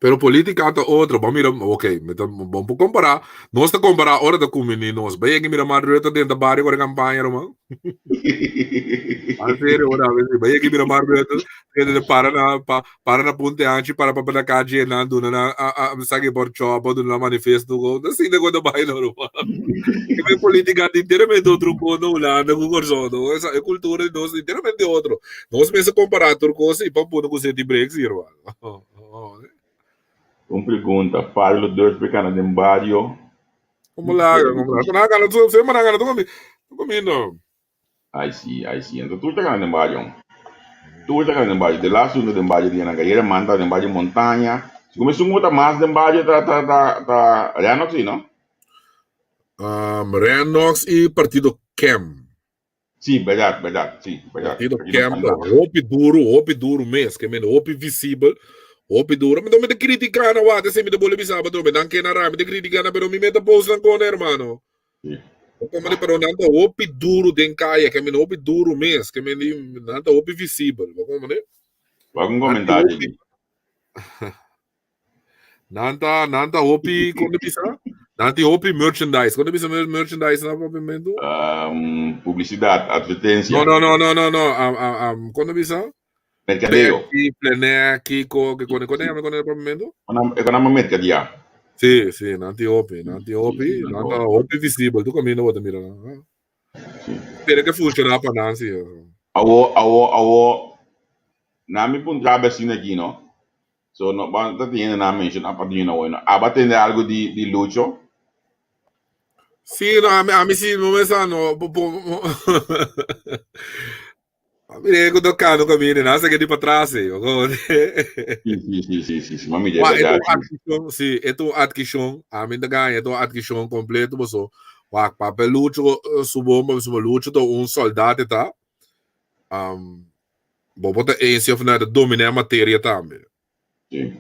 Pero politica ta otro. Bo mira, ok, mi ta, bo por compara. Nos ta compara ora ta cumini nos. Bay yega mira Mark Rutte den ta barrio ora campaña, ruman. En serio, ora, bay yega mira Mark Rutte den ta para na, pa, para na Punte Anchi, para pa na calle na duna na a, a, saki por chopo, duna na manifesto, go. Ta sinta cu ta bay no, ruman. Que mi politica ta enteramente otro con na Hulanda cu Corsou, no. Esa, e cultura di nos enteramente otro. Nos mester compara tur cos y pa pone cu seti breaks, ruman. Un pregunta, Pablo durf pe cana den bario? Como laga, como laga. Con gana, tu semana gana, tu comi, tu comiendo. Ay sí, ay sí. Entonces tur ta cana den bario. Tur ta cana den bario. De laatste uno den bario di nan gallera manta den bario montaña. Si come sun ta mas den bario ta ta ta ta Renox, sí, no? Renox y partido Kem. Sí, berdad, berdad, sí, berdad. Partido Kem ta hopi duro, hopi duro mes, ke men hopi visibel, hopi duro. Mi no mi ta critica na wak, esei mi ta bole bisa bo, mi dan ke na ra, mi ta critica na, pero mi meta post nan kone, hermano. Sí. Como di, pero nan ta hopi duro den kaya, ke men hopi duro mes, ke men di, nan ta hopi visibel, bo como ne? Wak un comentario aquí. Nan ta, nan ta hopi, kon te bisa? Nan tin hopi merchandise. Kon te bisa merchandise na papiamentu? Publicidad, advertencia. No, no, no, no, no, no. Kon te bisa? Mercadeo. Peki, pleneki, ko, ke kone, kone yama kone na papiamentu? E kona mercadia. Sí, sí, nan tin hopi, nan tin hopi, nan ta hopi visibel, tur kaminda bo ta mira nan. Sí. Pero ke funciona pa nan sí. Awo, awo, awo, na mi puntra asina aki, no? So, no, ban ta tin na menciona pa di no, no. Aba tende algo di Lucho? Sí, no, ami sí, no me sa, no, po, po, Mire ku to kano kamine, na sa di patras eh. Sí, sí, sí, sí, sí, sí. Mami, Wa, eto un adquisición, sí, eto un adquisición, a mi ta gana, eto un adquisición completo, boso. Wa, papel Lucho eh, su bomba, su Lucho to un soldado ta. Um, bo bota eens of na domina materia tambe. Sí.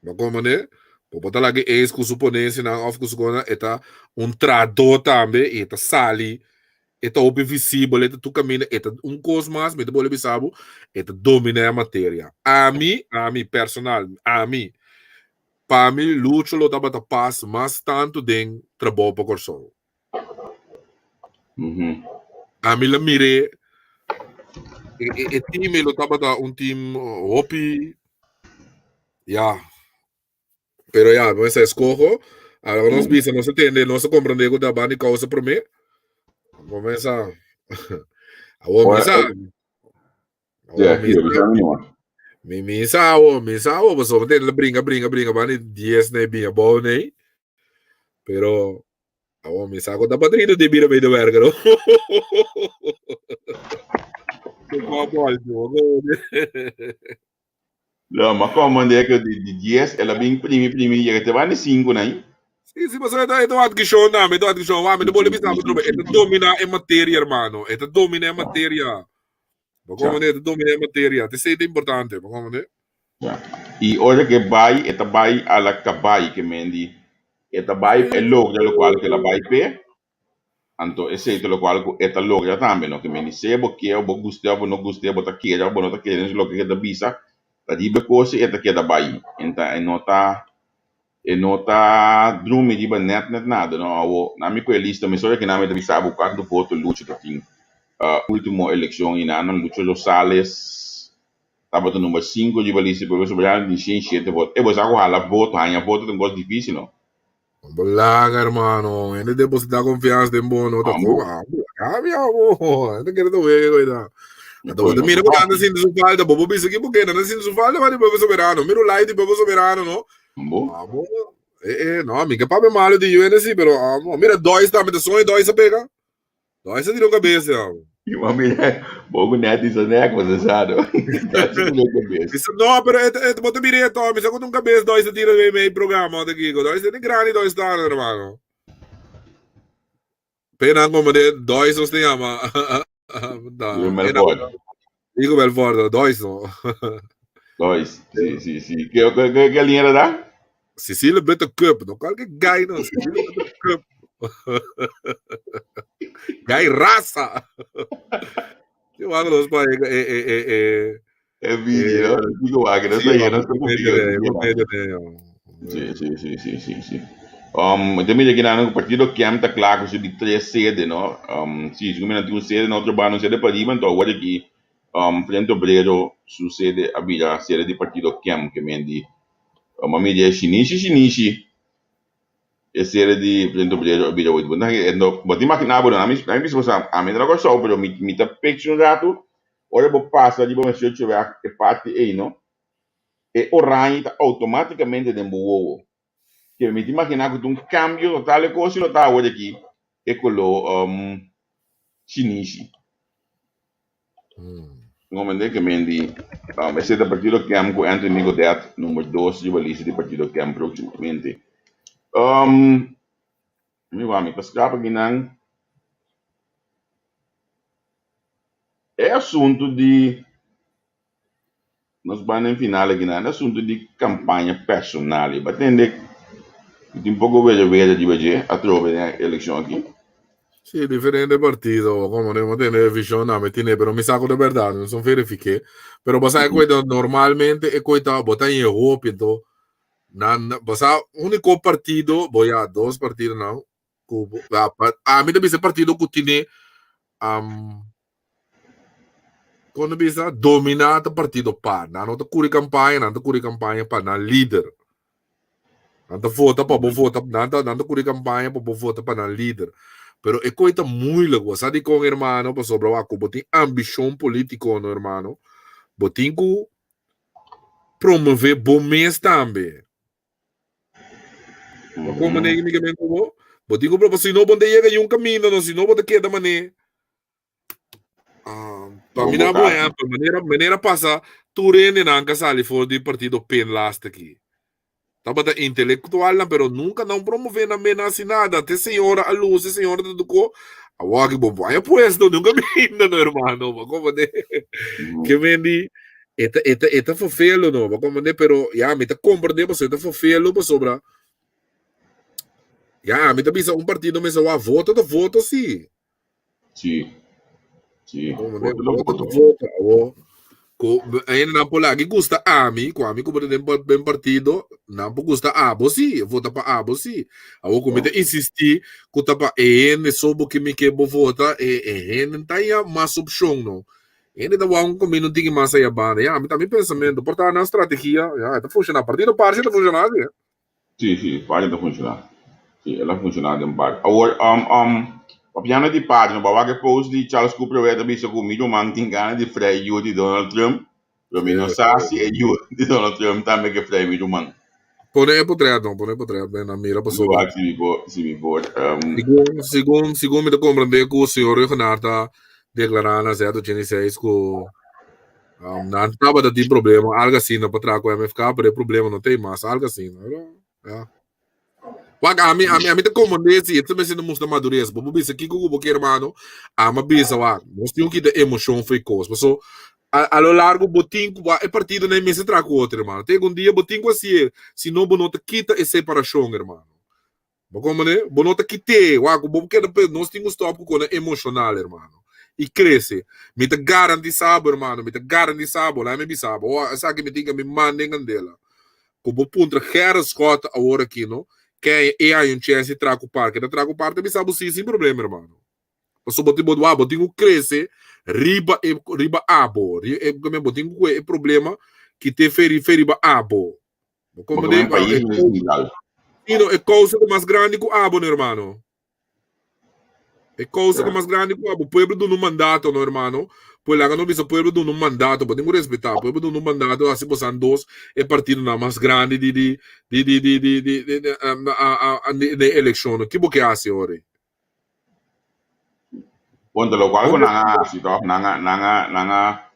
Bo como ne? Bo bota lagi eens ku su ponencia nan of ku su kona, eta un trado tambe, e ta sali E ta hopi visibel, e ta tur kaminda, e ta un kos mas, mi ta bolbe bisa bo, e ta dominá e materia. Ami, ami, personal, ami, pa mi Lucho lo tabata pas mas tantu den trabou pa Kòrsou. Ami la mir'é, e, e, e team ei lo tabata un team hopi, ya, Pero ya, bo mester escoho. Ahora nos bisa, nos entende, nos comprende ku ta bani causa promé. Bo mesa. Awo Ora, misa. Awo Ja, misa. bisa mi no. Mi misa awo, misa awo, paso bo tende bringa, bringa, bringa, bani 10 nei binga bou nei. Pero awo misa ku ta padrino di bira medewerker. No? Ko bol, ko. Lo, ma como de que di 10, el a bin primi primi yega te van di 5 nai. Sí, sí, pasobra e ta un adkishon tambe, e ta un adkishon. Wak, mi ta bolbe bisa bo trobe, e ta domina e materia, hermano. E ta domina e materia. Bo comprende? E ta domina e materia. T'esei ta importante, bo comprende? Ja. I ora ke bai, e ta bai a la kabai, ke men di, e ta bai, e logra lokual ke el a bai p'e, Anto esei ta lokual ku e ta logra tambe, no ke meni sea bo ke o bo gust'é o bo no gust'é, bo ta kere o bo no ta kere den su loke ke ta bisa, ta riba e kos e ta keda bai. Enta e no ta e no ta drumi riba nèt nèt nada no. Awo nan mi ku e lista mesora ke nan mi ta bisa bo kuantu voto Lucho ta tin ultimo elekshon i nan Lucho Rosales tabata number sinku riba lista di Pueblo Soberano tin shen shete voto. E bo sa ku hala voto, haña voto ta un kos difisil no. Bolaga, hermano. Hende deposita confianza den bo, no ta Ambo. como. Ah, bolaga, mi amo. Hende quiere te juegue, coita. Anto, Bueno, mira ku nanda sinti su falta. Bobo bisa ki porque nanda sinti su falta, maar di Pueblo Soberano. Mira un live di Pueblo Soberano, no? Ambo. Amo. Eh, eh, no, mi ke papia malo di UNC, pero amo. Mira, Dois tambe, te soño Dois a pega. Dois a tira un cabeza, amo. Ma mira, bo ku net isa nek, você sabe. Dois a tira un cabeza. Bisa, no, pero et, et, bo te mira eto, mi sa ku un cabeza Dois a tira den mi programa, te kiko. Dois tiene grandi Dois ta, hermano. Pena como de Dois nos te llama. Da, Digo pena Melford. Digo Belfort, Dois no. Dois, sí, sí, sí. Ke, ke, ke, ke linha da? Cecilia Buttercup, no cualquier guy no, Cecilia Buttercup. Guy raza. Yo hago los pa eh eh eh eh. E video, no? Digo, ah, que no Sí, está lleno, vamos, está medio de, medio de. Sí, sí, sí, sí, sí, sí. Um, te mira que na partido Kem ta klaar ku su di tres sede, no? Um, sí, su tin un sede na otro banda, un sede pa riba, entonces awor aki um, Frente Obrero su sede a bira sede di partido Kem, ke men di um, a mira shinishi shinishi e sede di Frente Obrero a bira hoy. Bo no, bo ta imagina bo, no, ami, ami bisa bo, ami no ta Kòrsou, pero mi, mi ta picture un ratu, ora bo pasa riba Menshocheweg, e parti ei, no? E oranje ta automáticamente den bo wowo. Ke mi ta imaginá ku ta un kambio total e kos i lo ta awor aki e koló um, shinishi. No mende ke men di um, esei ta partido Kem ku Anthony Godet number dos riba lista di partido Kem próksimamente. Um, mi wak mi ta skrap akinan e asuntu di Nos ban den final aki nan, e asuntu di kampaña personal ei. Bo a tende ku tin poko wera wera riba dje atrobe den e elekshon aki? Sí, diferente partido, como no hemos tenido visión, no me tiene, pero mi saco de verdad, no son verifiqué. Pero vos sabes que normalmente e coita bota en hopi, entonces, nan, vos sabes, único partido, voy a dos partidos, no, cu, a, a mí también partido que tiene, um, Kon ta bisa dominá ta partido par. Nan no ta kuri kampaña, nan ta kuri kampaña pa nan lider. Nan ta vota pa bo vota, nan ta, nan ta kuri kampaña pa bo vota pa nan lider. Pero e koi ta moeilijk, bo sa dikon hermano, pasobra wak ku bo tin ambishon polítiko no hermano, bo tin ku promove bo mes tambe. Bo kon manera mi ke men ku bo? Bo tin ku propo, si no bo no ta yega yun kaminda no, si no bo ta keda mane. Pa mi na bo ehempel, manera, manera pasa tur hendenan ka sali for di partido PEN laatste aki. Tabata intelectualnan, pero nunca nan promove nan mes nan nada. Te señora a luz, te señora ta tocó. Awor aki bo vaya puesto, nunca minda no hermano. Bo comprende? Ke mendi, eta, eta, eta vervelo no, bo comprende? Pero ya, mi ta comprende pasobra eta vervelo pasobra. Ya, mi ta bisa un partido mester wak voto ta voto si. Sí. Sí. Como ne, voto ta voto. Awo, ku ainda nan por lagi gusta ami, ku ami ku den den partido, nan por gusta abo sí, vota pa abo sí. Awo ku mi ta insistí ku ta pa e hende so bo ke mi ke bo vota, e e hende ta ya mas opshon no. Hende ta wou un komino tiki mas aya banda. Ya, ami ta mi pensamentu. Por ta nan strategia, ya, e ta funshoná. Partido parche ta funshoná sí. Sí, sí, parti ta funciona. Sí, el a funciona den parti. Awor, um, um, papiando di parti, no bawak e post di Charles Cooper wea ta bisa ku mi ruman tin gana di frei yu di Donald Trump, pero mi no sa si e yu di Donald Trump tambe ke frei mi ruman. Pone e potret no, pone e potret, ben a mira pasobra. Wak si mi por, si mi por, um. Segun, segun, segun mi ta komprende ku señor Ruggenaath ta deklará na Z86 ku Um, nan tabata tin problema, algo asina pa traha ku MFK, pero e problema no ta mas, algo asina. Pero, ja. Wak, ami, ami, ami ta komprendé si, e ta mester mustra madurez. Bo bo bisa kiko ku bo ke, hermano, ama bisa, wak, nos tin ku kita emocion for e kos. Paso, a, a lo largo bo tin ku, e partido nan mester traha ku otro, hermano. Te un dia bo tin ku hasié, si no bo no ta kita e separashon, hermano. Bo komprende? Bo no ta kit'é. Wak, bo keda pe, nos tin ku stòp ku kona emoshonal, hermano. I krese. Mi ta garantisá bo, hermano, mi ta garantisá bo, laga mi bisa bo, oh, esaki mi tin ku mi manda en kandela. Ku bo puntra Gerrit Schotte awor aki, no, ken e haña un chèns di traha ku parke, e ta traha ku parke, ta bisa bo si sin problema, hermano. Pasobra bo tin, bo, wak, bo tin ku krese riba e, riba abo. Riba e, bo tin ku kue e problema kit'é fe, fe riba abo. Bo Como un país no es legal. Sí, no, e causa ta mas grandi cu abo, no, hermano. E causa ta mas grandi cu abo. Pueblo duna un mandato, no, hermano. Pues laga no bisa pueblo duna un mandato, bo tin cu respeta. Pueblo duna un mandato, hasi bosan dos e partidonan mas grandi di di di di di di di di di a a di di eleccion. Ki bo ke hasi ora? Bon, ta locual cu nan a hasi toch, nan a nan a nan a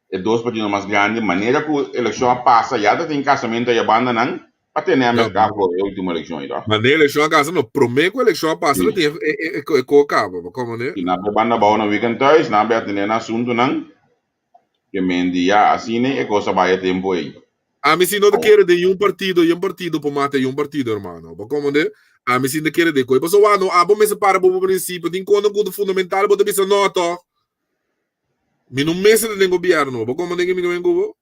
e dos partido mas grandi, manera cu eleccion a pasa ya ta tin casamento aya banda nan pa tene a mezcla cu e ultimo eleccion ayi toch. Manera eleccion a casa no, prome cu eleccion a pasa Sí. ta tin e e e co caba, bo comprende? Si nan bay banda abao na weekend thuis, nan bay atende nan asuntonan. Ke men di ya, asina e kos a bai e tempu ei. Ami si no ta kere den yun partido, yun partido por mata yun partido, hermano. Bo komprende? Ami si no ta kere den koi. Pasobra wak no, abo mester para bo prinsipio. Tin kono ku ta fundamental, bo ta bisa no tòg. Mi no mester ta den gobièrnu. Bo komprende ke mi ta ku bo?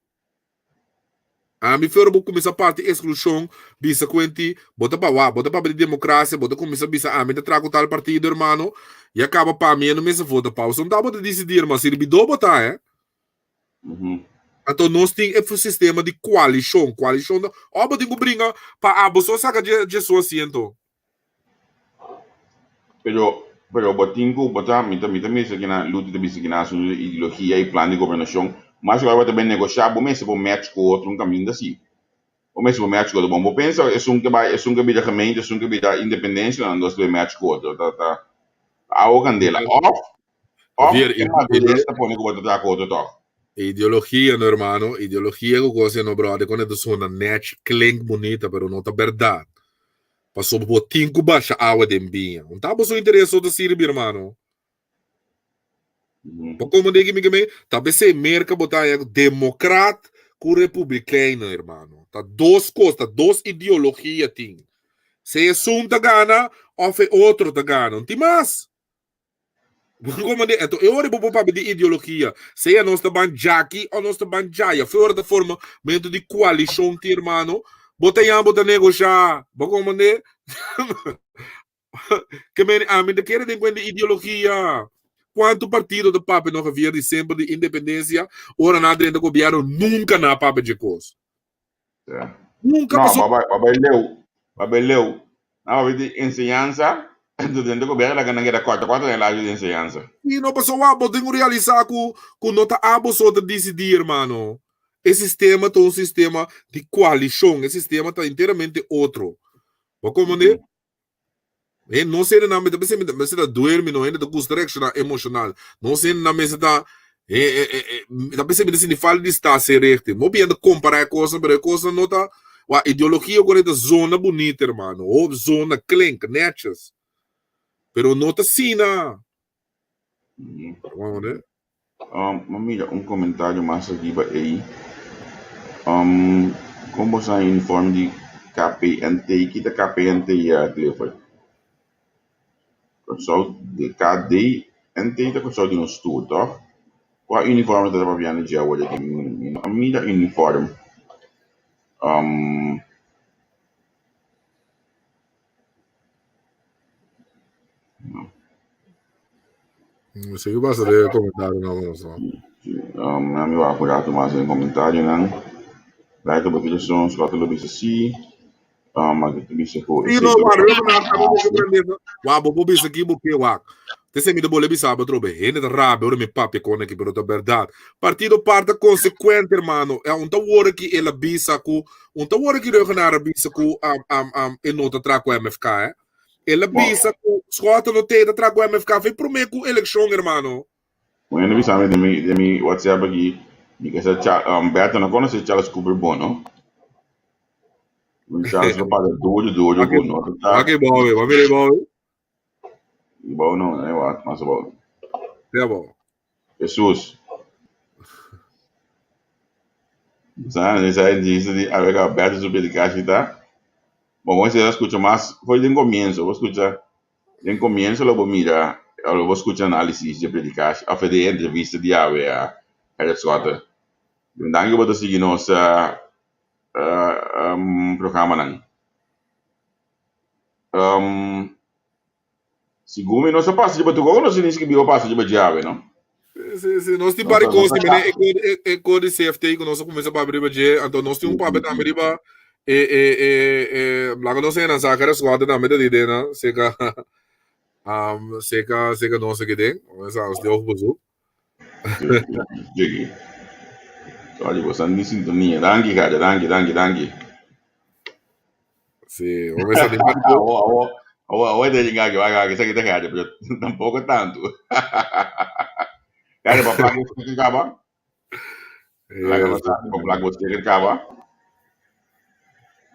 Ami flor bo kuminsá parti eksklushon, bisa ku enti, bo ta pa wak, bo ta papia di demokrasia, bo ta kuminsá bisa ami ta traha ku tal partido, hermano. Ya kaba pa mi, e no mester vota pa bo. So no ta bo ta disidí, hermano. Sirbidó bo ta, eh. Anto nos tin e sistema di koalishon. Koalishon ta, ò bo tin ku bringa pa abo so saka dje dje su asiento. Pero, pero bo tin ku, bo ta, mi ta, mi ta mester kina, Luti ta bisa kina asuntu di ideologia i plan di gobernashon. Mas ora bo ta bin negoshá, bo mester por match ku otro un kaminda si. Bo mester por match ku otro. Bon, bo pensa esun ke bai, esun ke bira gemeente, esun ke bira independensia, nan dos ta bin match ku otro. Ta, ta awa kandela. Òf, òf Javier, e madurez ta pone ku bo ta traha ku otro tòg. Ideologia, no hermano. Ideologia ku kos no brother, kon e ta sona nèchi, klink bunita, pero no ta bèrdat. Pasobra bo tin ku basha awa den biña. Un ta boso interes so ta sirbi, hermano. Bo komo den kimi keme? Ta besei Merka bo ta haña demokrat ku republikeino, hermano. Ta dos kos, ta dos ideologia tin. Se esun ta gana òf e otro ta gana. No tin mas. Como de, entonces, e ora bo papia di ideologia, sea nos ta ban djaki o nos ta ban djaya, fe ora ta forma mento di coalición ti hermano, bo ta yan bo ta negosha, bo como de, que men, a mi ta kere den cuenta ideologia. Cuanto partido ta papia no Javier di semper di independencia, ora na drenta gobierno nunca na papia dje cos. Yeah. Nunca No, pasó. babay, babay leu. Pa beleu, nan papia di enseñansa, enton den e gobierno laga nan keda kòrta kòrta den ladio di enseñansa. Sí, no, pasobra wak, bo tin ku realisá ku ku no ta abo so ta disidí, hermano. E sistema ta un sistema di koalishon, e sistema ta enteramente otro. Bo komprendé? E nos hendenan mi ta bisa mi ta mester ta duermi no hende ta gusta reakshoná emoshonal. Nos hendenan mester ta e e e e mi ta bisa mi ta sinti falta di sta richting. Hopi hende ta kompará e kosnan pero e kosnan no ta wak ideologia ku ta zona bunita hermano ho zona klink netjes pero no ta asina. Um, mira un komentario mas ariba ei. Um, kon bo sa uniform di KPNT? Ki ta KPNT ya, Clifford? Kòrsou di KDNT ta Kòrsou di nos tur, tòg? Kua uniform ta papiando dje awor aki? Mi no a mira uniform. Um, No sé qué pasa de comentario no no no. Um, a mi wak un rato mas den comentarionan. Lijkt op het soms wat lo bisa si. Um, maar ik bisa ku Sí, no, wa, reu na kaba bo comprende. Wa, bo bo bisa ki bo ke wak. Te se mi de bole bisa bo trobe. Hende ta rabia ora mi papia con aki, pero ta verdad. Partido par ta consecuente, hermano. E un ta worde ki el a bisa ku Un ta worde ki Reugenaar a bisa ku um, um, um, e no ta tra ku MFK, eh? El a bisa ku Schotten no te ta tra ku MFK foi promé ku elekshon, hermano. Bueno, bisa mi de mi, de mi WhatsApp aki, mi ke sa Cha, um, Berto no konoce Charles Cooper bon, no? Un Charles lo paga duro, duro ku no ta. Wak e bowe, wak mira e bowe. Bou no, eh, wak, mas abou. Ja, bou. Jesus. Sa, esa entrevista di Alex Alberto su predicatie ta. Bon, você a escucha mas, foi den comienzo, vos escucha, den comienzo lo bo mira, lo bo escucha análisis de predicatie, of de entrevista di awe a Gerrit Schotten. Danki bo ta sigui nos uh, um, programanan. Um, Segun mi nos a pasa riba tur nos ni skibi a pasa riba djawe, no? Sí, sí, nos tin pari kos, mene e kod di CFT ku nos a kuminsá papia riba dje, anto nos tin un papia tambe riba e e e e laga nos hende saka resguardo tambe ta di den nan, seka um seka seka nos aki den, nos tin ojo bezoek. Jiggy. Sorry, bo san di sintonia. Danki, Gaja, danki, danki, danki. Sí, o me sali mal. Awo, awo, awo, awo te llega que va que se quita Gaja, pero tampoco tanto. Gaja, pa plak bo sticker kaba? Laga nos sa, pa plak bo sticker kaba?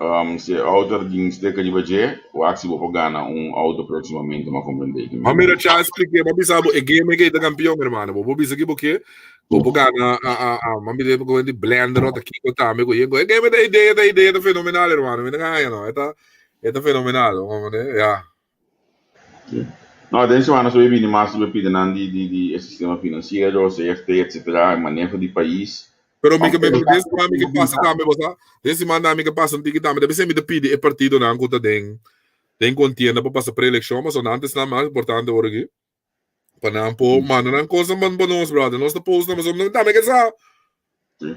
Um, si e auto tin sticker riba dje, wak si bo por gana un auto próximamente, ma comprende. Ma mira, Charles, expliqué, ma bisa bo, e game ke ta campeón, hermano. Bo bo bisa ki bo ke, bo por gana, a, a, a, ma mira, bo di blender, ota kiko tambe, ku yengo. E game ta idea, ta idea, ta fenomenal, hermano. Mi no gana, no. Eta, eta fenomenal, comprende? Ja. Sí. No, den semana so bini mas riba pidanan di, di, di e sistema financiero, CFT, etcétera, e maneho di pais. Pero mi ke mi den siman mi ke pasa tambe bo sa. Den siman tambe mi ke pasa un tiki tambe. Debe ser mi ta pidi e partidonan ku ta den den kontienda pa pasa preelekshon pasobra nan ta esnan mas importante ora aki. Pa nan por manda nan kosnan pa pa nos brother. Nos ta post nan pasobra nan tambe ke sa. Sí.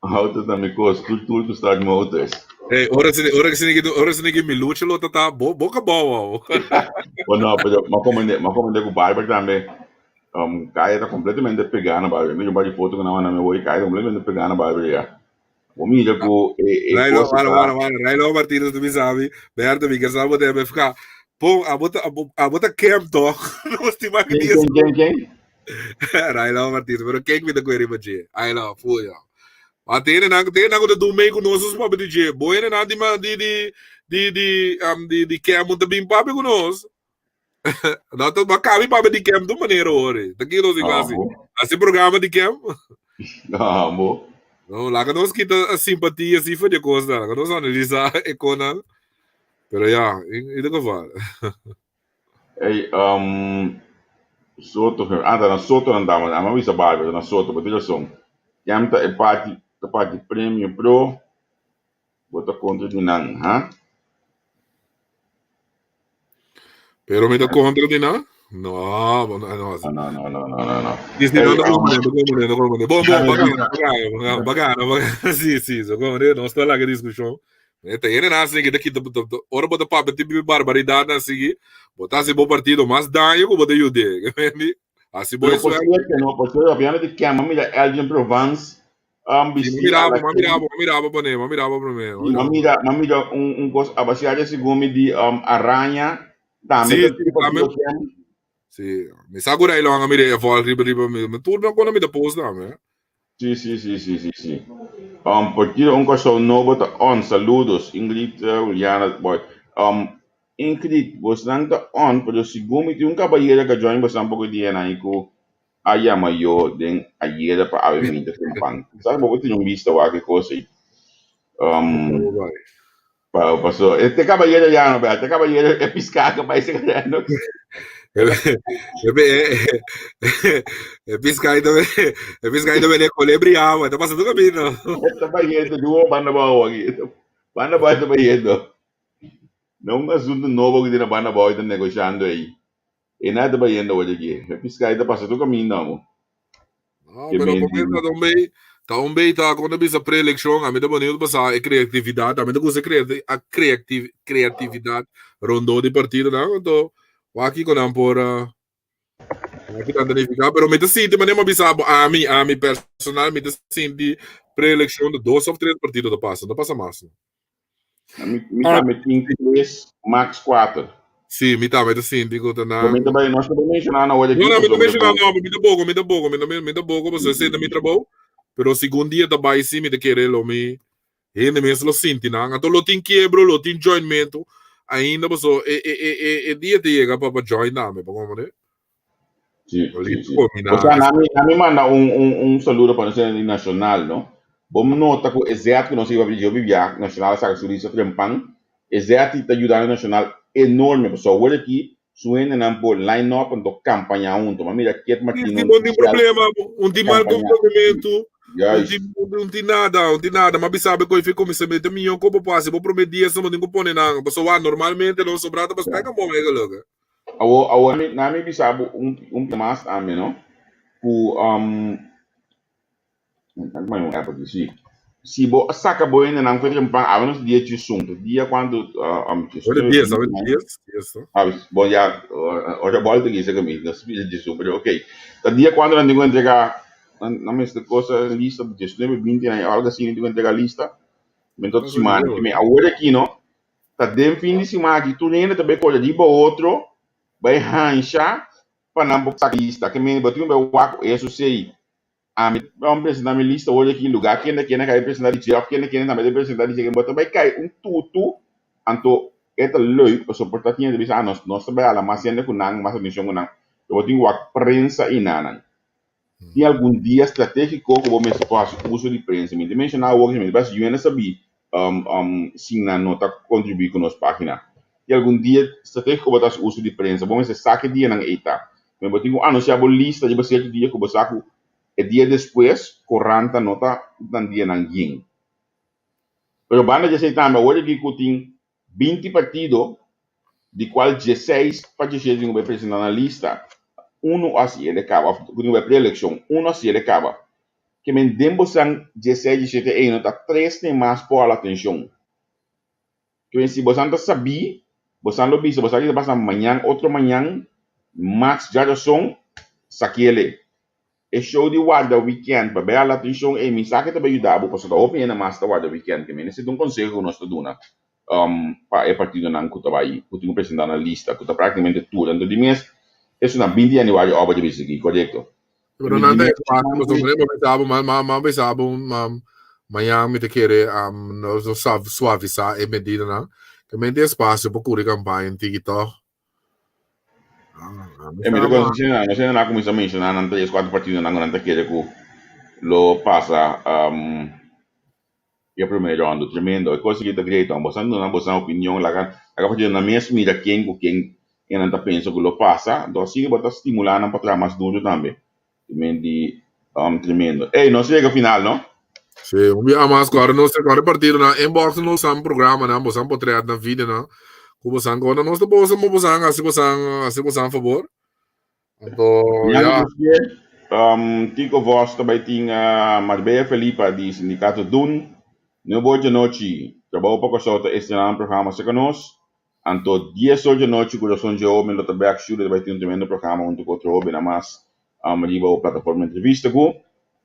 Auto ta mi kos, tur tur ku start motors. Hey, ora si ora si niki ora si niki mi lucha lo ta bo boca bow. Bueno, pero ma komende ma komende ku Barber tambe. Um, kaya ta completamente pegá na Barber. Mira un par di foto ku nan manda mi hoy, kaya ta completamente pegá na Barber ya. Bo mira ku e e Railo, kos wara, ta wara, wara. Railo Martinez tu mi sabi. Berto, mi ke sa bo te MFK. Pon, abo ta abo, abo ta camp toch? Nos ti Ken ken ken ken? Raila Martinez, pero kijk mi ta kwe riba dje. Aila, fuya. Ma tene nan, tene nan ku ta doen mee ku nos os papia di dje. Bo hende nan di ma di di di di um, di di camp ta bin papia ku nos. No ta ma kabi papia di camp tu manera ore. Ta ki nos digo Ah, asi. bo. Asi programa di camp. Ah, bo. No, laga nos kita simpatia si for di kos nan. Laga nos analisa e konan. Pero ja, in ieder geval. Ey, um, Soto, ah, ta na Soto nan tama, ama bisa Barbie, ta na Soto, bo tin rason. Kem ta e parti, ta parti premio pro, bo ta kontra di nan, ha? Pero mi ta kontra di nan? No, no, no. No, no, no, no, no, no. Sí, no, no, no, no, no, no, Bom, bom, bacana, bacana, bacana, bacana. Sí, sí, so como no está la discusión. Esta yene na assim que daqui ora bota papel tipo barbaridade na assim, botar se bom partido mais daño que bota jude, entende? Assim bom isso. Que no, por cierto, obviamente que a mira Elgin Provence um, mirava, mirava, mirava para mim, mirava para mim. Mira, mira un cos abasiare según di araña tambe. Sí, tambe. Sí, mi sa ku Ray Long a mira e volk riba riba mi, mi tur nan kona mi ta post tambe. Sí, sí, sí, sí, sí, sí. Partido Un Kòrsou Nobo ta on. Saludos, Ingrid, Juliana, boy. Ingrid, bosnan ta on, pero segun mi tin un kabayero ka join bosnan poko dianan i ku a yama yo den ayera pa awe minta trempan. Kisas bo por tene un bista wak e kos ei. Pa, paso, este caballero ya no, vea, este caballero es piscado que parece que ya no. E piscadito, e piscadito vene colebriamo, está pasando camino. Está yendo, yo banda bajo aquí. Banda bajo está yendo. No un asunto nuevo que tiene banda bajo está negociando ahí. E nada está yendo hoy aquí. E piscadito pasa tu camino, amo. No, pero por ta un bay, ta un bay ta cuando bisa preelección, a mí ta bonito pasar e creatividad, a mí ta gusta creati a creativ creatividad rondó di partido nan, anto waki con nan por uh, waki nan tanifica, pero mi ta sinti manera mi a bisa bo, ami, ami personal, mi ta sinti preelección de dos of tres partido ta pasa, no pasa mas. Mi tambe tin tres, max cuater. Sí, mi tambe ta sinti ku ta nan. Mi tambe no ta menshoná no No, no, mi ta menshoná no, mi ta boko, mi ta boko, mi ta mi ta boko, pasobra esei ta mi trabou. Pero segun dia ta bai sí, mi ta kere lo mi hende mes lo sinti nan. Anto lo tin kiebro, lo tin joinmentu ainda, pasobra e e e e e dia ta yega pa pa join tambe, pa komprende? Sí, sí, sí. O sea, na mi manda un saludo pa nos di Nacional, no? Bo nota ku e zet ku nos iba yo bibia, Nacional a saka su lista trempan, e zet ta yuda Nacional enorme, pasobra awor aki su hendenan por line up anto kampaña hunto. Ma mira Kit Martino, Sí, no tin problema, un tin mal komportamentu, un tin, un tin nada, un tin nada. Ma bisa be koe fi kuminsá mete mion kopo pa hasi bo promé dia esnan bo tin ku pone nan, pasobra normalmente nos sobrá ta bastante bon eigenlijk. Awor, awor mi, na mi bisa bo un, un mas tambe, no? Ku, um, un app aki, sí. Si bo a saka bo hendenan for trempan, awe nos dia djesun, ta dia kuantu, um, Ora dies, awe dies, dies, no? Ah, bon, ya, ora bolta aki saka mi, nos pida djesun, pero ok. Ta dia kuantu nan tin ku entrega, nan, nan mester kosa lista, 19, 20, nan, algo asina, tin ku entrega lista. Men tot siman, awor aki, no? Ta den fin di siman aki tur hende ta bay kore riba otro bay hansha pa nan por saka lista. Ke mende bo tin ku bay wak ku eso sei. Ami ta ban presenta mi lista hoy aki lugar kende kende ka bay presenta di dje of kende kende tambe ta bay presenta di dje. Bo ta bay kai un tutu anto e ta leuk pasobra por ta tin hende ta bisa ah nos nos ta bay hala mas hende ku nan mas atencion ku nan. Bo tin ku wak prensa i nanan. Tin algun dia strategiko ku bo mester por hasi uso di prensa. Mi ta menshoná awor mi ta bes yuena sabí sin nan no ta kontribuí ku nos página. Tin algun dia strategiko bo ta hasi uso di prensa. Bo mester sa ke dianan ei ta. Bo tin ku anunsiá bo lista riba sierto dia ku bo sa ku e dia despues koranta no ta nan dianan yin. Pero banda di esei tambe awor aki ku tin 20 partido, di cual 16 pa 17 tin cu bay presenta na lista, uno a haci el caba, of cu tin cu bay pre-eleccion, uno a haci el caba. Ke men den bosan 16, 17 ey no ta tres den mas por hala atencion. Ke men si bosan ta sabi, bosan lo bisa, bosan kita pasa mañan, otro mañan, max djarazon, sakiele. E show di warda weekend pa bay hala atencion ey mi sa ke ta bay yuda bo pasobra ta hopi hende mas ta warda weekend ke mi nesita un conseho ku nos ta duna pa e partidonan ku ta bay ku tin ku presenta na lista ku ta practicamente tur anto di mes esun 20 januari oba debe sigui korekto. Pero nan ta espacio pasobra mi bisa bo ma ma bisa bo mañan mi ta kere nos suavisa e medidanan ke men tin espacio pa kuri campaña tiki tog. E mi ta considerá, no sé, na cuminsa mencioná nan tres, cuatro partidonan cu nan ta kere cu lo pasa e primer rondo. Tremendo. E cos aki ta great. Boso a duna boso opinion, laga laga partidonan mes mira ken cu ken e nan ta pensa cu lo pasa. Entonces asina bo ta stimulá nan pa traha mas duro tambe. Di tremendo. Ey, nos a yega final, no? Sí, un biaha mas ku ora nos ora partidonan inbox nos san programanan, bosan potret nan videonan ku bosan kona nos ta bosa mo bosan hasi bosan hasi bosan fabor. Anto, Mañana ya. Dios kier, Tico Vos ta bai tin Marbella Felipa di Sindicato Dun. Nuebe or djanochi, Trabou pa Kòrsou ta estrená un programa serka nos. Anto dies or djanochi Kurason dje Hóben lo ta bèk shuda ta bai tin un tremendo programa huntu ku otro hóbennan mas riba bo plataforma entrevista ku.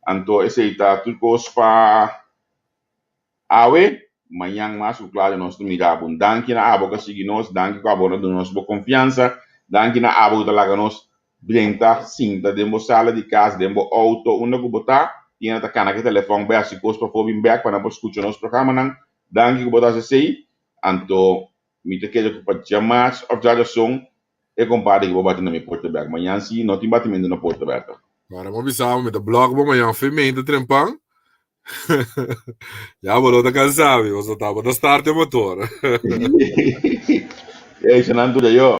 Anto esei ta tur kos pa Awe, mañan mas ku klaru nos ta mira bo. Danki na abo ku a sigui nos, danki ku abo ta duna nos bo konfiansa, danki na abo ku ta laga nos drenta sinta den bo sala di kas, den bo outo, unda ku bo ta, tin hende ta kana ku e telefòn bai hasi kos pafó bin bèk pa nan por skucha nos programanan. Danki ku bo ta hasi esei. Anto mi ta kere ku pa djamas òf djarason e kompadre ku bo bati na mi porta bèk. Mañan si no tin batimentu na porta bèk. Ora bo bisa bo mi ta blòk bo mañan fin mente trempan. Ya bo no ta kansa mi, bo ta start e motor. Ey, Shanantu, yo.